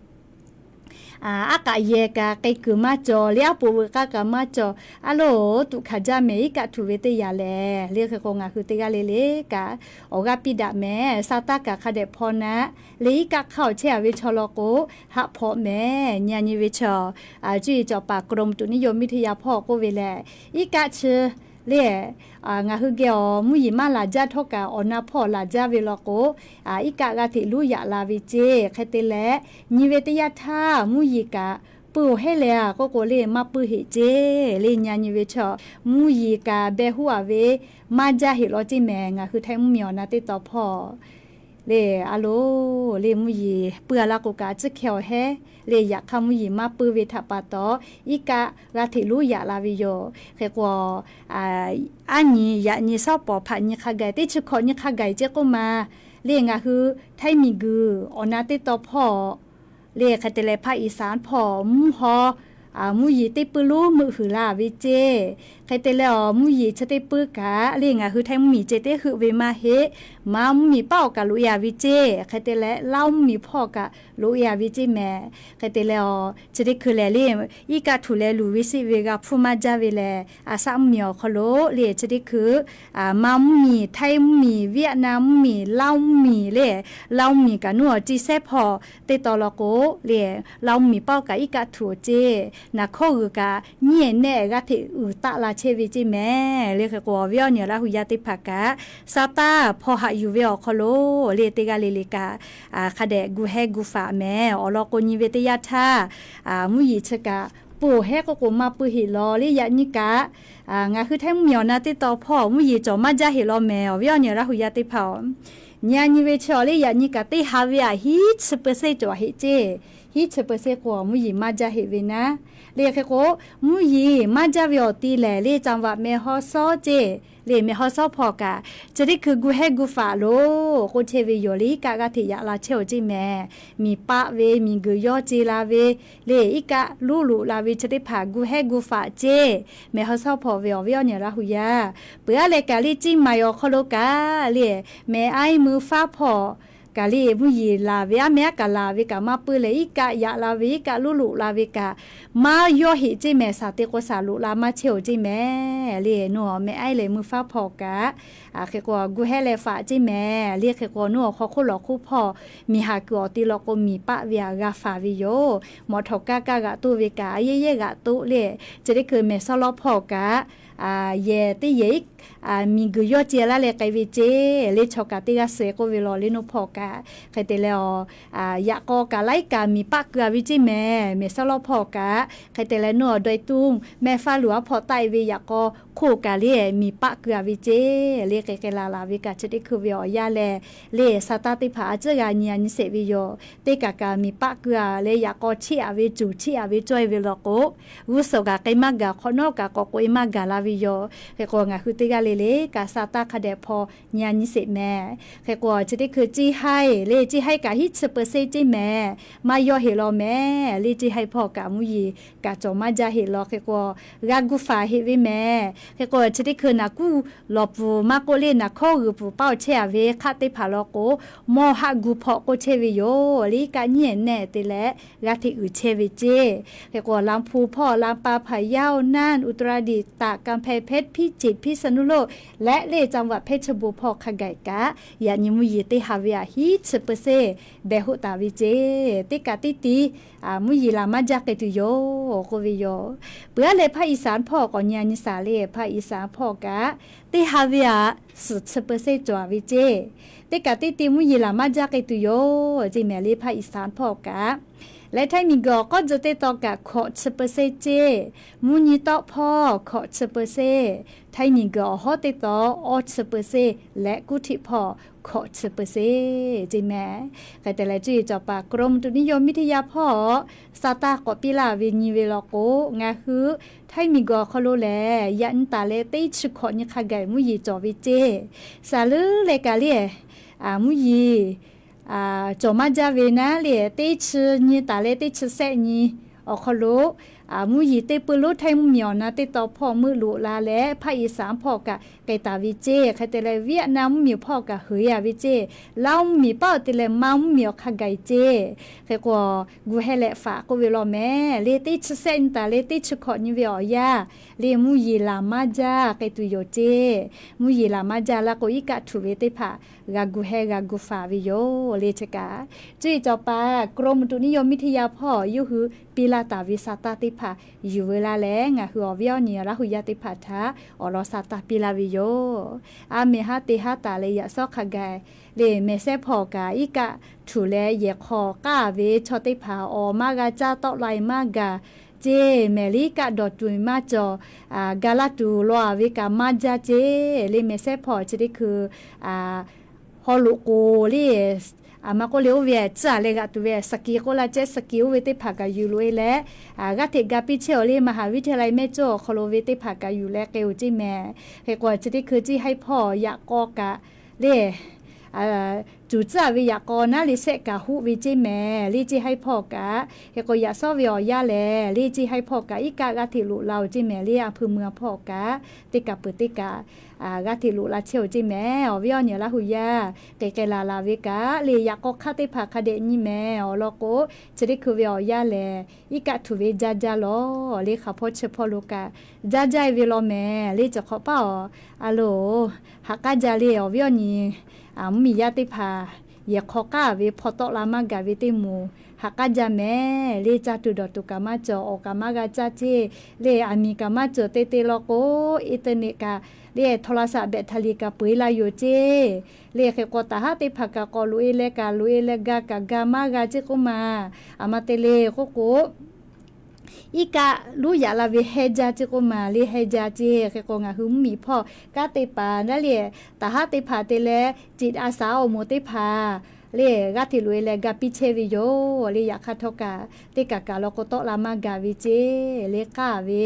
aˉ k'aꞈ yehˬ kaꞈ k'ai kuiˬ maˇ cawˬ le. Aˉ poꞈ veuꞈ k'aˇ kaꞈ maˇ cawˬ. Aˉ loˬ, tuꞈ hkanˍ jaˇ mehˍ iˉ kaˆ htuꞈ ve teˇ yanˇ lehˬ le. Hk'e k'o, ngaˬ hui teˇ g'aˇ le le kaꞈ awˬ g'aˇ piˇ daꞈ mehˍ. Sa taˇ kaꞈ hk'a dehꞈ hpaw naˆ le. Iˉ kaˆ hk'aˇ awˬ chehˇ a ve chaw law k'o, haˆ hpawꞈ mehˍ. Nyi a nyi ve chaw, cuˇ yiˍ cawˬ paˍ กรมอุตุนิยมวิทยา hpawˇ k'oˆ ve lehˬ, iˉ kaˆ chi le, ngaˬ hui geh awˬ mvuhˇ yeˬ maˇ laˬ jaˇ htawˇ kaꞈ awˬ na hpawˇ laˬ jaˇ ve law k'o, iˉ kaˆ g'a hteꞈ luˉ yaꞈ la ve ceˇ. Hk'e te leh, nyi ve teˇ yanˇ htaˇ mvuhˇ yeˬ kaꞈ puiˉ awˬ heˉ leh a k'oˆ k'o le, maˇ puiˉ heꞈ ceˇ le. Nyi a nyi ve chaw, mvuhˇ yeˬ kaꞈ beh huˉ a ve maˇ jaˇ heꞈ law ceˇ mehˍ. Ngaˬ hui Htaiˇ mvuhˇmiˬ awˬ na teˇ taw hpawˇ le, a loˬ le, mvuhˇ yeˬ puiˉ a laˇ k'o kaꞈ, a ciˉ hkeh awˬ heˉ le. Yaꞈ hk'aˇ mvuhˇ yeˬ maˇ puiˉ ve htaꞈ pa taw, iˉ kaˆ g'a hteꞈ luˉ yaꞈ la ve yoˬ. Hk'e k'o, aˉ nyi yaꞈ nyi shawˉ pawˍ hpaꞈ nyi hk'a gaˬ, teˇ chi hkawꞈ nyi hk'a gaˬ ceˇ k'oˆ ma le. Ngaˬ hui Htaiˇ miˬ guiˬ awˬ na teˇ taw hpawˇ le, hk'e te leh ภาคอีสาน hpawˇ mvuhˇ haw mvuhˇ yeˬ teˇ puiˉ lonˉ meuˆ huiˍ la ve ceˇ. Hk'e te leh awˬ mvuhˇ yeˬ chi teˇ puiˉ kaꞈ le ngaˬ hui htaiˇ mvuhˇ miˬ ceh teˇ heuˆ ve maˇ heˆ. Maˇ mvuhˇ miˬ paˆ awˬ kaꞈ loꞈ e a ve ceˇ. Hk'e te leh Laˇ mvuhˇ miˬ hpawˇ kaꞈ loꞈ e a ve ceˇ mehˍ. Hk'e te leh awˬ chi teˇ hkui lehˬ le, iˉ kaˆ htuꞈ leh luˬ ve siˆ ve g'a hpfuhˇ maˇ jaˇ ve lehˬ, a shaˆ mvuhˇ miˬ awˬ hk'aw lo le chi teˇ hkui maˇ mvuhˇ miˬ, htaiˇ mvuhˇ miˬ, Vietnam mvuhˇ miˬ, Laˇ mvuhˇ miˬ le, Laˇ mvuhˇ miˬ kaꞈ nuˇ awˬ ciˇ sehˉ hpawˇ teˇ taw law k'o le, Laˇ mvuhˇ miˬ paˆ awˬ kaꞈ iˉ kaˆ htuꞈ awˬ ceˇ, naˬ hkawˇ g'uiˬ kaꞈ nyiˇ ehˍ nehˆ g'aˇ hteꞈ uiˍ taˆ la chehˇ ve ceˇ mehˍ. Le hk'e k'o awˬ viˉ awˬ nyi Laˇ hu yaˇ teˇ hpaˍ kaꞈ, sa taˇ hpaw haꞈ yuˬ ve awˬ hk'aw lo le teˇ g'aˇ le le kaꞈ hk'a dehꞈ gu hehˉ gu faꞈ mehˍ. Awˬ lawn k'o nyi ve teˇ yanˇ htaˇ, mvuhˇ yeˬ chi kaꞈ peuˬ hehˉ k'oˆ k'o maˇ peuˬ heˆ law le. Yaꞈ nyi kaꞈ ngaˬ hui htaiˇ mvuhˇ miˬ awˬ na teˇ taw hpawˇ mvuhˇ yeˬ cawˬ maˇ jaˇ heˆ law mehˍ. Awˬ viˉ awˬ nyi Laˇ hu yaˇ teˇ hpaˍ-oˬ, nyi a nyi ve chi awˬ le yaꞈ nyi kaꞈ teˇ ha ve aꞈ hiˉ chi peuˬ sehˉ cawˬ heˆ ceˇ. Hiˉ chi peuˬ sehˉ k'o mvuhˇ yeˬ maˇ jaˇ heˆ ve naˉ. Le hk'e k'o, mvuhˇ yeˬ maˇ jaˇ ve awˬ ti lehˬ le, caˍ vaꞈ mehˬ haw shawˉ ceˇ le, mehˬ haw shawˉ hpawˇ kaꞈ chi teˇ hkui gu hehˉ gu faꞈ loˬ k'oˆ chehˇ ve yoˬ le. Iˉ kaˆ g'aˇ hteꞈ yaꞈ la chehˇ awˬ ceˇ mehˍ. Miˬ paˆ ve, miˬ guiˬ yawˇ ce la ve le, iˉ kaˆ loˉ loꞈ la ve chi teˇ hpaˍ gu hehˉ gu faꞈ ceˇ. Mehˬ haw shawˉ hpawˇ ve awˬ viˉ awˬ nyi Laˇ hu yaˇ, peuˬ aˉ leh kaꞈ le ciˇ maiˍ awˬ hk'aw lo kaꞈ le, mehˬ aiˉ mui faˉ hpawˇ kaꞈ le mvuhˇ yeˬ laˬ ve aˉ mehˉ aˉ kaꞈ laˬ ve kaꞈ maˇ peuˬ leh, iˉ kaˆ yaꞈ la ve, iˉ kaˆ loˉ loꞈ la ve kaꞈ maˇ yawˇ heˆ ceˇ mehˍ. Saˍ te k'o saˍ loꞈ la maˇ chehˇ awˬ ceˇ mehˍ. Le nuˇ awˬ mehˬ aiˉ leh mui faˉ hpawˇ kaꞈ hk'e k'o gu hehˉ leh faꞈ ceˇ mehˍ. Le hk'e k'o nuˇ awˬ hk'aw hk'oˆ lawˬ hk'oˆ hpawˇ miˬ haˍ kuiˬ awˬ te law k'o miˬ paˆ ve aꞈ g'a faˍ ve yoˬ. Mawꞈ htawꞈ kaˇ kaˇ g'aꞈ toˆ ve kaꞈ a yehˉ yehˉ g'aꞈ toˆ le, chi teˇ hkui mehˬ sawˉ lawˉ hpawˇ kaꞈ yehˬ teˇ yehˬ iˉ miˬ guiˬ yawˇ ce laˇ leh k'ai ve ceˇ. Le chaw kaꞈ teˇ g'aˇ suh k'oˆ ve law le nuˇ hpawˇ kaꞈ hk'e te leh awˬ yaꞈ k'aw kaꞈ laiˉ kaꞈ miˬ paˆ keu a ve ceˇ mehˍ. Mehˬ sawˉ lawˉ hpawˇ kaꞈ hk'e te leh nuˇ awˬ daweh tuˇ mehˆ faˉ luˬ aˉ hpawˇ taˆ e ve yaꞈ k'aw hk'oˆ kaꞈ le miˬ paˆ keu a ve ceˇ. Le k'ai k'ai laˬ laˬ ve kaꞈ chi teˇ hkui ve awˬ yanˇ leh le sa taˇ teˇ hpaˍ a ciˉ g'a nyi a nyi sheˍ ve yoˬ. Teˇ kaꞈ kaꞈ miˬ paˆ keu a leh yaꞈ k'aw cheˆ a ve cuˬ cheˆ a ve cawˇ e ve law k'o, g'uˇ suhˍ kaꞈ k'ai maˇ gaˬ, hk'awꞈ nawˉ kaꞈ k'awꞈ k'oꞈ e maˇ gaˬ la ve yoˬ. Hk'e k'o ngaˬ hui teˇ g'aˇ le le kaꞈ sa taˇ hk'a dehꞈ hpaw nyi a nyi sheˍ mehˍ. Hk'e k'o chi teˇ hkui ciˇ haiˇ le, ciˇ haiˇ kaꞈ hiˉ chi peuˬ sehˉ ceˇ mehˍ. Maˇ yawˇ heˆ law mehˍ. Le ciˇ haiˇ hpawˇ kaꞈ mvuhˇ yeˬ kaꞈ cawˬ maˇ jaˇ heˆ law. Hk'e k'o g'a gu faˍ heˆ ve mehˍ. Hk'e k'o chi teˇ hkui naˬ kuˇ lawˬ pfuhˍ maˇ k'oˆ le naˬ hkawˇ g'uiˬ pfuhˍ paˆ awˬ chehˇ a ve hk'aˆ teˇ hpaˍ law k'o, mawˇ haˆ gu hpawꞈ k'oˆ chehˇ ve yoˬ. Le iˉ kaˆ nyiˇ ehˍ nehˆ te leh g'aˇ hteꞈ uiˍ chehˇ ve ceˇ. Hk'e k'o Lamphu hpawˇ, Lampa, Phaˍyaˇ, Naˇ, Uttaradiˬ, Taꞈ, Kanˇ hpehˇ, Hpehˇ, Hpiˇ, Ceˬ, Hpiˇ, Saˍnuˇloˆ leh le caˇ vaꞈ hpehˇ chi bon hpawˇ hk'a gaˬ kaꞈ yaꞈ nyi mvuhˇ yeˬ teˇ ha ve aꞈ hiˉ chi peuˬ sehˉ behˬ hoˆ taˍ ve ceˇ. Teˇ kaꞈ teˇ ti mvuhˇ yeˬ laˬ maˇ jaˇ k'ai tuˬ yoˬ k'oˆ ve yoˬ. Peuˬ aˉ leh ภาคอีสาน hpawˇ k'awꞈ nyi a nyi shaˍ le. ภาคอีสาน hpawˇ kaꞈ teˇ ha ve aꞈ suhˍ chi peuˬ sehˉ cawˬ a ve ceˇ. Teˇ kaꞈ teˇ ti mvuhˇ yeˬ laˬ maˇ jaˇ k'ai tuˬ yoˬ ceˇ mehˍ le ภาคอีสาน hpawˇ kaꞈ. Leh htaiˇ miˬ guiˬ awˬ k'awˉ tcuh teˇ taw kaꞈ hkawꞈ chi peuˬ sehˉ ceˇ. Mvuhˇ nyi tawˆ hpawˇ hkawꞈ chi peuˬ sehˉ. Htaiˇ miˬ guiˬ awˬ hawˉ teˇ taw awˇ chi peuˬ sehˉ leh kuˉ htiˆ hpawˇ hkawꞈ chi peuˬ sehˉ ceˇ mehˍ. Hk'e te leh cuˇ yiˍ cawˬ paˍ กรมอุตุนิยมวิทยา hpawˇ sa taˇ k'awꞈ piˇ laˇ ve nyi ve law k'o, ngaˬ hui htaiˇ miˬ guiˬ awˬ hk'aw lo lehˬ yaꞈ nyi taˍ leh teˇ chi hkawꞈ nyi hk'a gaˬ mvuhˇ yeˬ cawˬ ve ceˇ. Saˍ leuˉ leh kaꞈ le mvuhˇ yeˬ cawˬ maˇ jaˇ ve naˉ le, teˇ chi nyi taˍ leh teˇ chi sehˆ nyi awˬ hk'aw lo mvuhˇ yeˬ teˇ puiˉ lonˉ htaiˇ mvuhˇ miˬ awˬ na teˇ taw hpawˇ meuˆ loꞈ la leh ภาคอีสาน hpawˇ kaꞈ k'ai taˍ ve ceˇ. Hk'e te leh Vietnam mvuhˇ miˬ hpawˇ kaꞈ heuˬ e a ve ceˇ. Laˇ mvuhˇ miˬ paˆ awˬ te leh maˇ mvuhˇ miˬ awˬ hk'a gaˬ ceˇ. Hk'e k'o gu hehˉ leh faꞈ k'oˆ ve law mehˍ le, teˇ chi sehˆ nyi taˍ leh teˇ chi hkawꞈ nyi ve awˬ yanˇ le mvuhˇ yeˬ laˬ maˇ jaˇ k'ai tuˬ yoˬ ceˇ. Mvuhˇ yeˬ laˬ maˇ jaˇ laˇ k'o iˉ kaˆ htuꞈ ve teˇ hpaˍ g'a gu hehˉ g'a gu faˍ ve yoˬ le. Chi kaꞈ cuˇ yiˍ cawˬ paˍ กรมอุตุนิยมวิทยา hpawˇ yawˇ hui piˇ laˇ taˍ ve sa taˇ teˇ hpaˍ yuˬ veu laˇ leh ngaˬ hui awˬ viˉ awˬ nyi Laˇ hu yaˇ teˇ hpaˍ htaꞈ awˬ lawn sa taˇ piˇ laˇ ve yoˬ. A mehˍ haˉ te haˉ taˍ leh yaꞈ shawˉ hk'a gaˬ le mehˍ sehˉ hpawˇ kaꞈ iˉ kaˆ htuꞈ leh yehˬ hk'aw k'aˇ ve chaw teˇ hpaˍ awˬ maˇ g'a caˇ tawˆ la e maˇ gaˬ ceˇ. Mehˍ le iˉ kaˆ dawˬ tuˬ maˇ cawˬ, ga laˇ tuˬ law a ve kaꞈ maˇ jaˇ ceˇ. Le mehˍ sehˉ hpawˇ chi teˇ hkui haw loꞈ k'oˍ le, maˇ k'oˆ le oˇ ve tcuhˉ a leh g'aꞈ tuˬ ve สกี k'oˆ laˇ ceh สกี oˇ ve teˇ hpaˍ kaꞈ yuˬ loꞈ e leh g'aˇ hteꞈ ga piˇ chehˇ awˬ le มหาวิทยาลัย แม่โจ้ awˬ hk'aw lo ve teˇ hpaˍ kaꞈ yuˬ leh k'ai oˬ ceˇ mehˍ. Hk'e k'o chi teˇ hkui ciˇ haiˇ hpawˇ yaꞈ k'aw kaꞈ le tuˍ tcuhˉ ve yaꞈ k'aw naˉ le shehˆ kaꞈ huˆ ve ceˇ mehˍ le. Ceˇ haiˉ hpawˇ kaꞈ hk'e k'o yaꞈ sawˉ ve awˬ yanˇ lehˬ le, ceˇ haiˉ hpawˇ kaꞈ iˉ kaˆ g'aˇ hteꞈ loꞈ la-oˬ ceˇ mehˍ le. A hpui mui a hpawˇ kaꞈ teˇ kaꞈ peuˬ teˇ kaꞈ g'aˇ hteꞈ loꞈ la chehˇ-oˬ ceˇ mehˍ. Awˬ viˉ awˬ nyi Laˇ hu yaˇ, k'e k'ai laˬ laˬ ve kaꞈ le, yaꞈ k'aw hk'aˇ teˇ hpaˍ hk'a dehꞈ nyi mehˍ. Awˬ lawn k'o, chi teˇ hkui ve awˬ yanˇ lehˬ, iˉ kaˆ htuꞈ ve jaˇ jaˇ lawˬ le. Hk'aˬ hpawˇ chi hpawˇ lo kaꞈ jaˇ jaˇ-e ve law mehˍ le. Cawˬ hk'awꞈ paˇ awˬ a loˬ, ha k'aˉ jaˇ le. Awˬ viˉ awˬ nyi mvuhˇmiˬ yaˇ teˇ hpaˍ yehˬ hk'aw k'aˉ ve hpaw tawˆ la maˇ gaˬ ve teˇ moˍ ha k'aˉ jaˇ mehˍ le. Caˇ tuˬ dawˬ tuˬ kaꞈ maˇ cawˬ, awˬ kaꞈ maˇ g'a caˇ ceˇ le. Aˬ miˍ kaꞈ maˇ cawˬ te te law k'o, internet kaꞈ le, โทรศัพท์ แบตเตอรี่ kaꞈ peu-eˬ la yoˬ ceˇ le. Hk'e k'o, taˍ haˉ teˇ hpaˍ kaꞈ k'awꞈ loꞈ-e leh kaꞈ loꞈ-e leh ga kaꞈ ga maˇ g'a ceˇ k'oˆ ma. Aˬ ma te le k'oˆ k'o, iˉ kaˆ luˉ yaꞈ la ve heh jaˇ ceˇ k'oˆ ma le. Heh jaˇ ceˇ. Hk'e k'o, ngaˬ hui mvuhˇmiˬ hpawˇ kanˉ te paˍ naˉ le, taˍ haˉ teˇ hpaˍ te leh จิตอาสา awˬ moˍ teˇ hpaˍ le, g'aˇ hteꞈ loꞈ-e leh ga piˇ chehˇ ve yoˬ le. Yaꞈ hk'aˇ htawˇ kaꞈ teˇ kaꞈ kaꞈ law k'o tawˆ la maˇ gaˬ ve ceˇ le. K'aˇ ve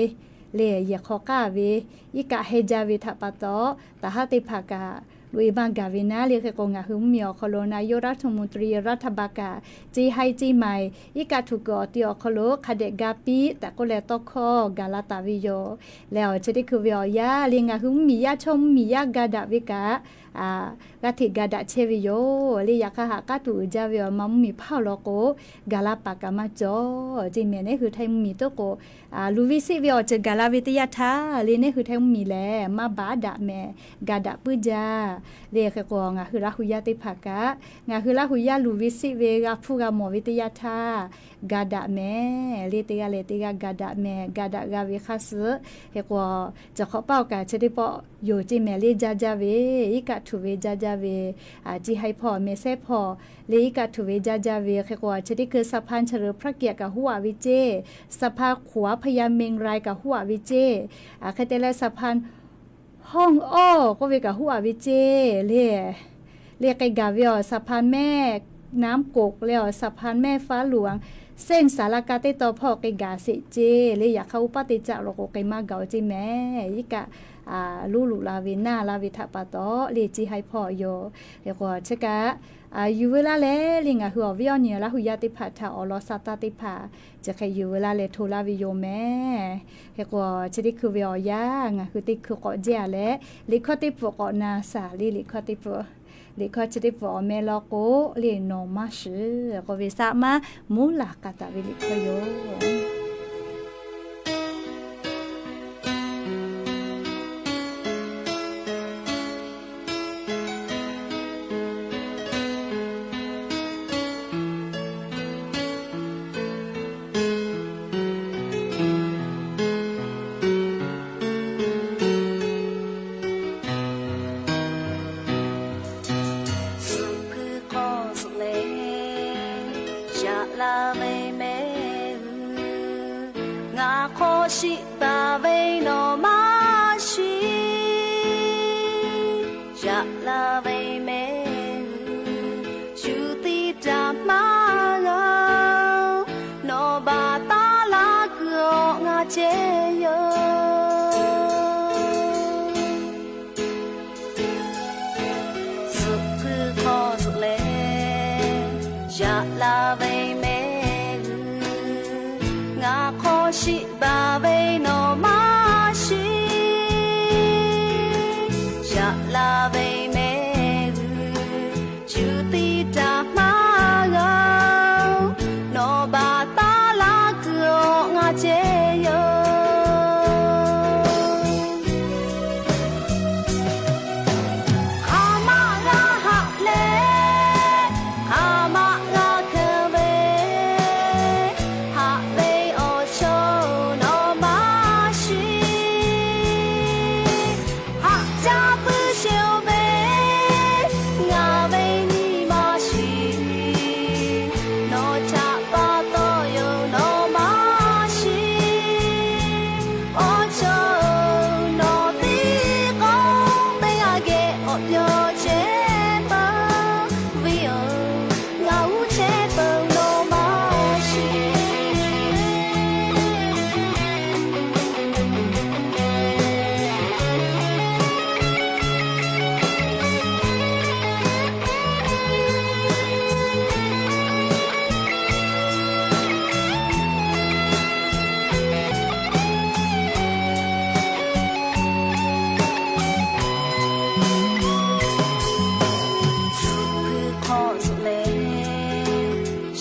le, yehˬ hk'aw k'aˇ ve iˉ kaˆ heh jaˇ ve htaꞈ pa taw, taˍ haˉ teˇ hpaˍ kaꞈ loꞈ-e maˇ gaˬ ve naˉ le. Hk'e k'o, ngaˬ hui mvuhˇmiˬ awˬ hk'aw lo นายกรัฐมนตรี รัฐบาล kaꞈ ceˇ haiˉ ceˇ maiˍ iˉ kaˆ htuꞈ kuiˬ awˬ ti awˬ hk'aw lo hk'a dehꞈ ga piˇ tehꞈ k'oˆ leh tawˇ hkawˇ gaˬ la taˍ ve yoˬ. Leh awˬ chi teˇ hkui ve awˬ yanˇ le, ngaˬ hui mvuhˇmiˬ yaˇ chaw mvuhˇmiˬ yaˇ ga daꞈ ve kaꞈ g'aˇ hteꞈ ga daꞈ chehˇ ve yoˬ le. Yaꞈ hk'aˇ, ha k'aˉ tuˬ uiˍ jaˇ ve awˬ ma mvuhˇmiˬ hpaˇ awˬ lawn k'o, gaˬ la paˍ kaꞈ maˇ cawˬ ceˇ mehˍ. Neˉ hui htaiˇ mvuhˇmiˬ toˉ k'o, luˬ ve siˆ ve awˬ ceuˬ gaˬ la ve teˇ yanˇ htaˇ le, neˉ hui htaiˇ mvuhˇmiˬ lehˬ maˇ baˬ daꞈ mehˍ, ga daꞈ puiˉ jaˇ le. Hk'e k'o, ngaˬ hui Laˇ hu yaˇ teˇ hpaˍ kaꞈ, ngaˬ hui Laˇ hu yaˇ luˬ ve siˆ ve g'a hpuˇ g'a mawˬ ve teˇ yanˇ htaˇ ga daꞈ mehˍ le. Teˇ g'aˇ leh teˇ g'aˇ ga daꞈ mehˍ. Ga daꞈ g'a ve hk'aˇ suh hk'e k'o, cawˬ hk'awꞈ paˇ awˬ kaꞈ chi teˇ pawˆ yoˬ ceˇ mehˍ le. Jaˇ jaˇ ve, iˉ kaˆ htuꞈ ve jaˇ jaˇ ve, ceˇ haiˉ hpawˇ mehˍ sehˉ hpawˇ le, iˉ kaˆ htuꞈ ve jaˇ jaˇ ve. Hk'e k'o, chi teˇ hkui สะพานเฉลิมพระเกียรติ kaꞈ huˉ aꞈ ve ceˇ, สะพานขวาพญาเมืองราย kaꞈ huˉ aꞈ ve ceˇ. Hk'e te leh สะพานห้องอ้อ k'oˆ ve kaꞈ huˉ aꞈ ve ceˇ le. Le k'ai gaˬ ve awˬ สะพานแม่น้ำกก leh awˬ สะพานแม่ฟ้าหลวง เส้นสารากลาง teˇ tawn hpawˇ k'ai gaˬ sheˍ ceˇ le. Yaꞈ hk'aˇ, uˉ paˇ teˇ caˆ law k'o k'ai maˇ gaˬ-oˬ ceˇ mehˍ. Iˉ kaˆ luˉ luꞈ la ve naˇ la ve htaꞈ pa taw le, ceˇ haiˉ hpawˇ yoˬ. Hk'e k'o, chi kaꞈ yuˬ veu laˇ leh le, ngaˬ hui awˬ viˉ awˬ nyi Laˇ hu yaˇ teˇ hpaˍ htaꞈ awˬ lawn sa taˇ teˇ hpaˍ chi hk'e yuˬ veu laˇ leh hto laˇ ve yoˬ mehˍ. Hk'e k'o, chi teˇ hkui ve awˬ yanˇ ngaˬ hui teˇ hkui k'awꞈ jehˇ-a leh, liꞈ hkawˇ teˇ pfuhꞈ k'awꞈ na shaˍ le. Liꞈ hkawˇ teˇ pfuhꞈ, liꞈ hkawˇ chi teˇ pfuhꞈ awˬ meh law k'o le, Nawˬ maˇ shiˍ k'oˆ ve, saꞈ maˇ muˉ laˬ k'a taˍ ve liꞈ hkawˇ yoˬ. Suhˍ hpui hk'aw suhˍ leh yaꞈ la ve mehˆ hui, ngaˬ hk'aw shiˆ baˬ ve nawˬ maˇ shiˍ. Yaꞈ la ve mehˆ hui, shu tiˇ daꞈ maˇ g'a-oˬ, nawˬ baˬ taˉ laˇ kuiˬ-aw ngaˬ ceh yoˬ. Suhˍ hpui hk'aw suhˍ leh yaꞈ la ve mehˆ hui, ngaˬ hk'aw shiˆ baˬ ve nawˬ maˇ shiˍ. Yaꞈ la ve mehˆ hui, shu tiˇ daꞈ maˇ g'a-oˬ, nawˬ baˬ taˉ laˇ kuiˬ-aw ngaˬ ceh yoˬ. Hk'aˬ maˆ g'a haꞈ leh, hk'aˬ maˆ g'a hkeu ve, haꞈ ve awˬ chaw nawˬ ma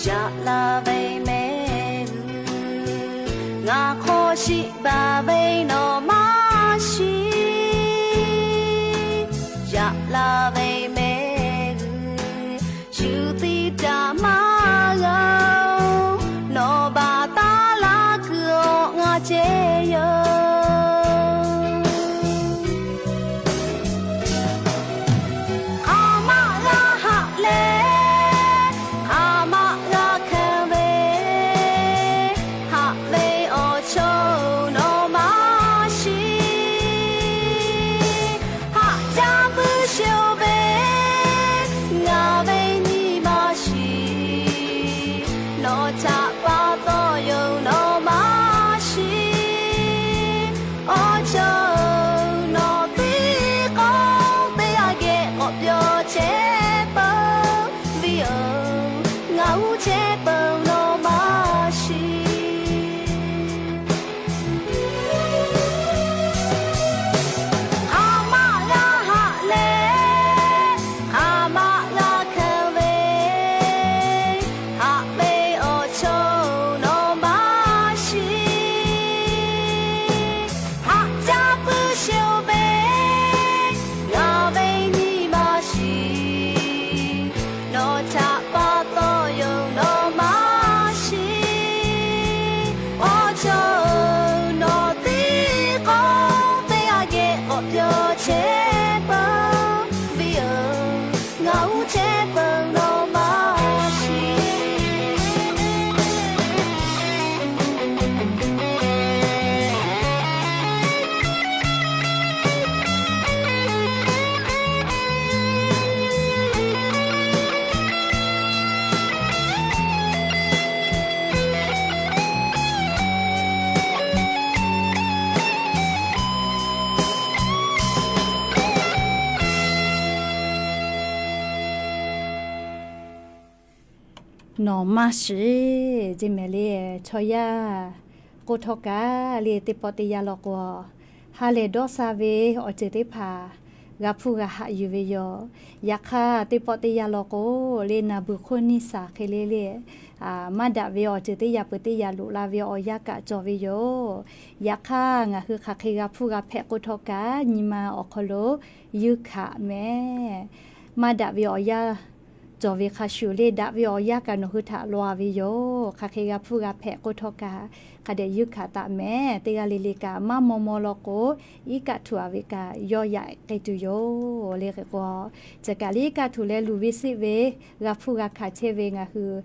Yaꞈ la ve mehˆ g'uiˬ, ngaˬ hk'aw shiˍ baˬ ve nawˬ maˇ shiˍ. Yaꞈ la ve mehˆ g'uiˬ, shu tiˇ caꞈ maˇ g'a-oˬ, nawˬ baˬ taˉ laˇ kuiˬ awˬ ngaˬ ceh yoˬ. Hk'aˬ maˆ g'a haꞈ leh, hk'aˬ maˆ g'a hkanˍ ve, haꞈ ve awˬ chawˇ nawˬ maˇ shiˍ. Haꞈ jaˇ puiˉ sheˍ-oˬ ve, ngaˬ ve nyi ma shiˍ. Nawˬ htaꞈ pa taw yoˬ nawˬ maˇ shiˍ. Awˬ chawˇ nawˬ tiˉ k'awꞈ teˇ g'aˇ geh k'awꞈ pyawˇ chehˇ peuˬ ve yoˬ. Ngaˬ uˉ chehˇ peuˬ nawˬ maˇ shiˍ. Hk'aˬ maˆ g'a haꞈ leh, hk'aˬ maˆ g'a hkanˍ ve, haꞈ ve awˬ chawˇ nawˬ maˇ shiˍ. Haꞈ jaˇ puiˉ sheˍ-oˬ ve, ngaˬ ve nyi ma shiˍ. Nawˬ htaꞈ pa taw yoˬ nawˬ maˇ shiˍ. Awˬ chawˇ nawˬ tiˉ k'awꞈ teˇ g'aˇ geh k'awꞈ pyawˇ chehˇ peuˬ ve yoˬ. Ngaˬ uˉ chehˇ peuˬ nawˬ maˇ shiˍ. Nawˬ maˇ shiˍ ceˇ mehˍ le. Chaw yaˇ k'oˆ htawˇ kaꞈ le, teˇ pawˆ teˇ yanˇ law k'o, ha lehˬ dawˇ sha ve awˬ ceuˬ teˇ hpaˍ g'a hpuˇ g'a haꞈ yuˬ ve yoˬ. Yaꞈ hk'aˇ, teˇ pawˆ teˇ yanˇ law k'o le, naˬ beuˬ hk'oˆ niˇ saˍ hk'e le le, maˇ daꞈ ve awˬ ceuˬ teˇ yaꞈ peuˬ teˇ yaꞈ loꞈ la ve awˬ yanˇ kaꞈ cawˬ ve yoˬ. Yaꞈ hk'aˇ, ngaˬ hui hk'aˬ hk'e g'a hpuˇ g'a hpehꞈ k'oˆ htawˇ kaꞈ, nyi ma awˬ hk'aw lo yuˇ hkaꞈ mehˍ. Maˇ daꞈ ve awˬ yanˇ cawˬ ve hk'a shuˍ le, daꞈ ve awˬ yanˇ kaꞈ nawˬ hui htaꞈ law ve yoˬ. Hk'aˬ hk'e g'a hpuˇ g'a hpehꞈ k'oˆ htawˇ kaꞈ, hk'a dehꞈ yuˇ hkaꞈ taˍ mehˍ. Teˇ g'aˇ le le kaꞈ maˇ maw maw law k'o, iˉ kaˆ htuꞈ-a ve kaꞈ yawˇ yaꞈ k'ai tuˬ yoˬ le. Hk'e k'o, chi kaꞈ le iˉ kaˆ htuꞈ leh luˬ ve seˆ ve g'a hpuˇ g'a hkanˍ chehˇ ve ngaˬ hui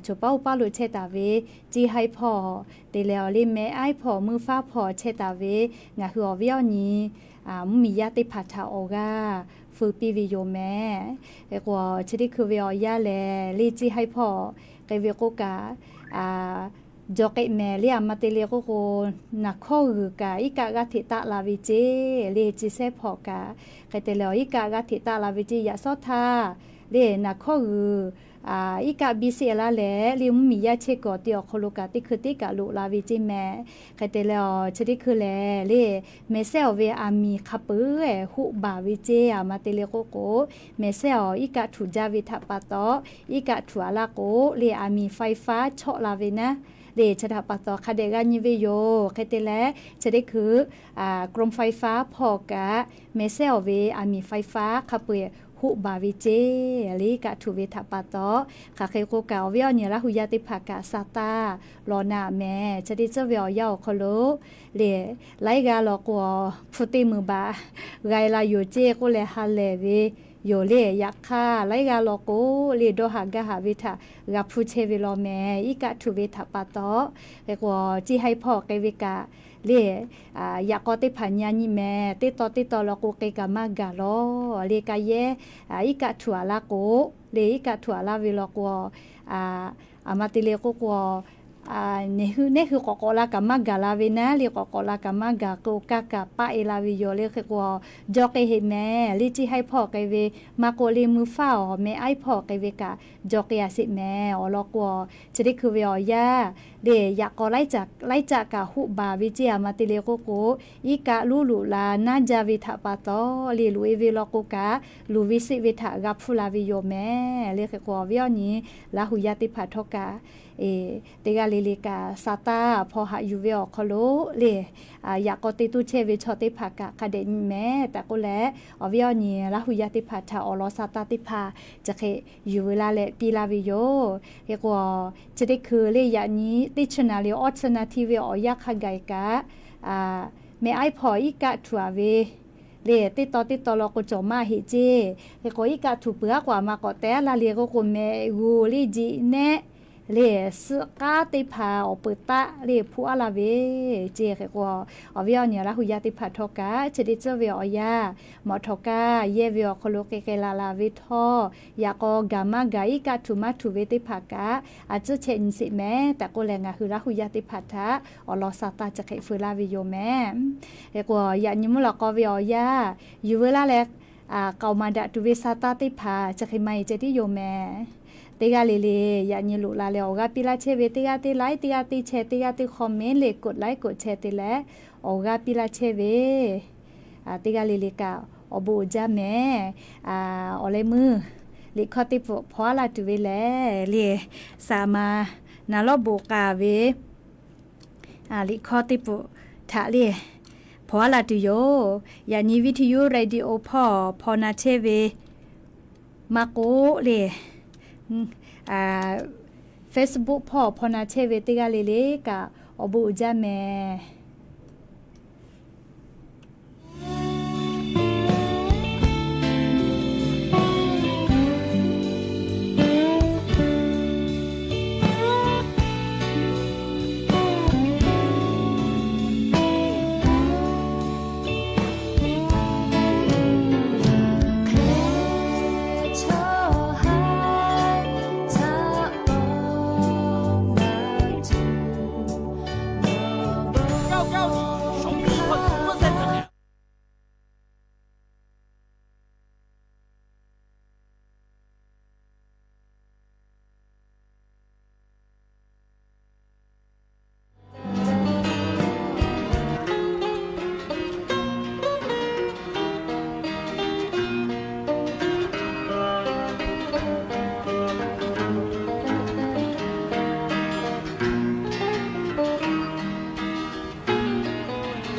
choˬ paˉ oˇ paˉ lo chehˇ taˍ ve, ciˇ haiˉ hpawˇ te leh awˬ le mehˆ aiˉ hpawˇ meuˇ faˉ hpawˇ chehˇ taˍ ve ngaˬ hui awˬ viˉ awˬ nyi mvuhˇmiˬ yaˇ teˇ hpaˍ htaꞈ awˬ g'aˇ feu piˇ ve yoˬ mehˍ. Hk'e k'o, chi teˇ hkui ve awˬ yanˇ lehˬ, le ciˇ haiˉ hpawˇ k'ai ve k'oˆ kaꞈ, jawˬ k'ai mehˍ le. A ma te le k'oˆ k'o, naˬ hkawˇ g'uiˬ kaꞈ iˉ kaˆ g'aˇ hteꞈ taˆ la ve ceˇ le. Ciˇ sehˉ hpawˇ kaꞈ hk'e te leh awˬ iˉ kaˆ g'aˇ hteꞈ taˆ la ve ceˇ. Yaꞈ sawˉ htaˇ le naˬ hkawˇ g'uiˬ iˉ kaˆ biˇ seˆ laˇ leh le, mvuhˇmiˬ yaˇ chehˇ kuiˬ awˬ ti awˬ hk'aw lo kaꞈ teˇ hkui teˇ kaꞈ loꞈ la ve ceˇ mehˍ. Hk'e te leh awˬ chi teˇ hkui lehˬ le, mehˍ sehˉ awˬ ve aˬ miˍ hk'a peu-eˬ hoˆ baˬ ve ceˇ. A ma te le k'oˆ k'o, mehˍ sehˉ awˬ iˉ kaˆ htuꞈ jaˇ ve htaꞈ pa taw, iˉ kaˆ htuꞈ-a laˇ k'o le, aˬ miˍ faiˍ faˉ chawˆ la ve naˉ le, chi htaꞈ pa taw hk'a dehꞈ g'a nyi ve yoˬ. Hk'e te leh chi teˇ hkui กรมไฟฟ้า hpawˇ kaꞈ mehˍ sehˉ awˬ ve aˬ miˍ faiˍ faˉ hk'a peu-eˬ hoˆ baˬ ve ceˇ. Le iˉ kaˆ htuꞈ ve htaꞈ pa taw, hk'aˬ hk'e k'o kaꞈ awˬ viˉ awˬ nyi Laˇ hu yaˇ teˇ hpaˍ kaꞈ sa taˇ law naˍ mehˍ. Chi teˇ ceuˬ ve awˬ yanˇ awˬ hk'aw lo le, laiˉ g'aˇ law k'o, hpu teˇ meunˍ baꞈ g'a-e la yoˬ ceˇ k'oˆ leh ha lehˬ ve yoˬ le. Yaꞈ hk'aˇ, laiˉ g'aˇ law k'o le, dawˇ haꞈ gaˇ haꞈ ve htaꞈ g'a hpuˇ chehˇ ve law mehˍ. Iˉ kaˆ htuꞈ ve htaꞈ pa taw, hk'e k'o, ciˇ haiˉ hpawˇ k'ai ve kaꞈ le, yaꞈ k'aw teˇ hpaˍ nyi-a nyi mehˍ. Teˇ taw teˇ taw law k'o k'ai kaꞈ maˇ gaˬ law le. Ka yehˉ iˉ kaˆ htuꞈ-a laˇ k'o le, iˉ kaˆ htuꞈ-a laˇ ve law k'o, aˬ ma te le k'oˆ k'o, Nehˬ hui, nehˬ hui k'awꞈ k'awꞈ la kaꞈ maˇ gaˬ la ve naˉ le, k'awꞈ k'awꞈ la kaꞈ maˇ gaˬ k'o, kaˇ kaꞈ paˆ e la ve yoˬ le. Hk'e k'o, jawˇ k'ai heˆ mehˍ. Liˇ ciˇ haiˉ hpawˇ k'ai ve, maˇ k'oˆ liˇ mvuhˇ faˉ awˬ meh aiˉ hpawˇ k'ai ve kaꞈ jawˇ k'ai a sheˍ mehˍ. Awˬ lawn k'o, chi teˇ hkui ve awˬ yanˇ le, yaꞈ k'aw laiˉ caˆ kaꞈ hoˆ baˬ ve ceˇ a ma te le k'oˆ k'o, iˉ kaˆ luˉ loꞈ la naˉ jaˇ ve htaꞈ pa taw le, loꞈ e ve law k'o kaꞈ, luˬ ve seˆ ve htaꞈ g'a hpuˇ la ve yoˬ mehˍ le. Hk'e k'o, awˬ viˉ awˬ nyi Laˇ hu yaˇ teˇ hpaˍ htawˇ kaꞈ teˇ g'aˇ le le kaꞈ sa taˇ hpaw haꞈ yuˬ ve awˬ hk'aw lo le, yaꞈ k'aw te tuˇ chehˇ ve chaw teˇ hpaˍ kaꞈ hk'a dehꞈ nyi mehˍ tehꞈ k'oˆ leh, awˬ viˉ awˬ nyi Laˇ hu yaˇ teˇ hpaˍ htaꞈ awˬ lawn sa taˇ teˇ hpaˍ chi hk'e yuˬ veu laˇ leh piˇ laˇ ve yoˬ. Hk'e k'o, chi teˇ hkui le yaꞈ nyi teˇ chi naˍ riˍ awˇ chi naˍ tiˇ ve awˬ yanˇ hk'a gaˬ kaꞈ, meh aiˉ hpawˇ iˉ kaˆ htuꞈ a ve le, teˇ taw teˇ taw law k'o cawˬ maˇ heˆ ceˇ. Hk'e k'o, iˉ kaˆ htuꞈ peuˬ aˉ k'o, a ma k'awꞈ te aˉ laˇ le k'oˆ k'o, mehꞈ g'uˬ le jiꞈ nehˆ le, suhˆ k'aˉ teˇ hpaˍ awˬ peuˬ taˆ le hpuˇ aˉ laˇ ve ceˇ. Hk'e k'o, awˬ viˉ awˬ nyi Laˇ hu yaˇ teˇ hpaˍ htawˇ kaꞈ chi teˇ tcuhˉ ve awˬ yanˇ, mawꞈ htawꞈ kaˇ yehˇ ve awˬ hk'aw lo k'ai k'ai laˬ laˬ ve htawˇ, yaꞈ k'aw gaˬ maˇ gaˬ iˉ kaˆ htuꞈ maˇ htuꞈ ve teˇ hpaˍ kaꞈ a tcuhˉ chehˇ nyi sheˍ mehˍ tehꞈ k'oˆ leh, ngaˬ hui Laˇ hu yaˇ teˇ hpaˍ htaꞈ awˬ lawn sa taˇ chi hk'e feu laˇ ve yoˬ mehˍ. Hk'e k'o, yaꞈ nyi mvuhˇ lawꞈ k'aw ve awˬ yanˇ yuˬ veu laˇ leh, k'aoˍ maˍ daꞈ tuˬ ve sa taˇ teˇ hpaˍ chi hk'e maˇ heˆ ceh tiˉ yoˬ mehˍ. Teˇ g'aˇ le le yaꞈ nyi loꞈ la leh awˬ g'aˇ piˇ laˇ chehˇ ve, teˇ g'aˇ teˇ like, teˇ g'aˇ teˇ share, teˇ g'aˇ teˇ comment le กดไลค์ กดแชร์ te leh awˬ g'aˇ piˇ laˇ chehˇ ve, teˇ g'aˇ le le kaꞈ awˬ bon uiˍ jaˇ mehˍ. Awˬ leh meuˇ liꞈ hkawˇ teˇ pfuhꞈ hpaw aˉ la tuˬ ve lehˬ le, saˍ ma naˍ lawˉ bon k'a ve liꞈ hkawˇ teˇ pfuhꞈ htaꞈ le hpaw aˉ la tuˬ yoˬ. Yaꞈ nyi วิทยุ radio hpawˇ hpaw na chehˇ ve maˇ k'oˆ le, Facebook hpawˇ hpaw na chehˇ ve teˇ g'aˇ le le kaꞈ awˬ bon uiˍ jaˇ mehˍ.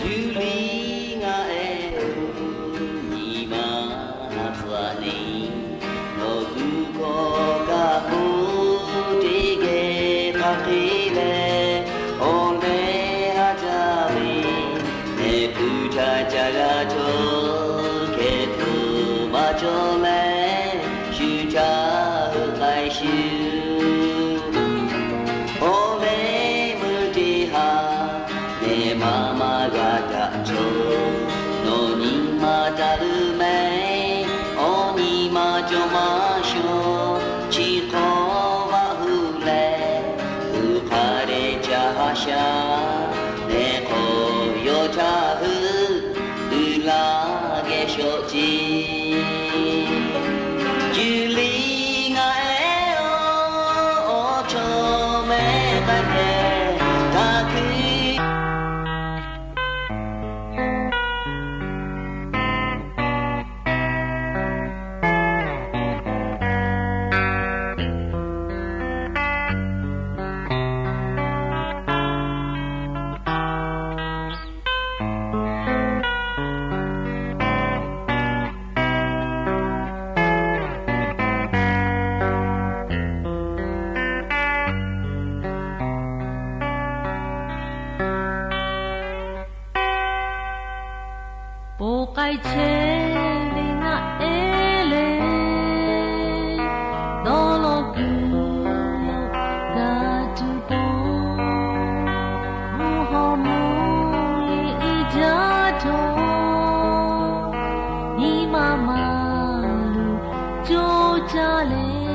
Yuˬ liˇ ngaˬ ehˉ-oˬ, nyi ma na hpu a neˇ, nawˬ hui hkawˇ kaꞈ k'oˆ teˇ geh hk'aˬ hk'e leh, awˬ leh haˉ jaˇ ve, nehˬ kuˬ htaꞈ ca g'a cawˬ, hkeh tuˬ maˇ cawˬ leh, shu htaꞈ heuˆ k'ai shuˍ. Awˬ leh meuˇ teˇ haˉ, nehˬ ma maˇ g'a daꞈ cawˬ. Nawˬ nyi ma taˇ leuˉ mehˍ, awˬ nyi ma cawˬ maˇ shawˍ. Chi hk'awꞈ vaꞈ hu leh, uˬ hk'a dehꞈ ca haˉ shaˉ, nehˬ hk'awꞈ yawˇ htaꞈ heuˆ uiˍ la geh shawˍ ceˇ. Yuˬ liˇ ngaˬ ehˉ-oˬ, awˬ chawˇ mehˍ k'ai keh htaꞈ hkuiˇ Bon k'ai chehˇ ve ngaˬ ehˉ lehˬ, dawˇ law kuiˬ lo g'a tuˬ pon, mvuhˇ hawˉ mvuhˇ liꞈ uiˍ jaˇ htawˇ, nyi ma maˇ luˬ coˇ caˇ leh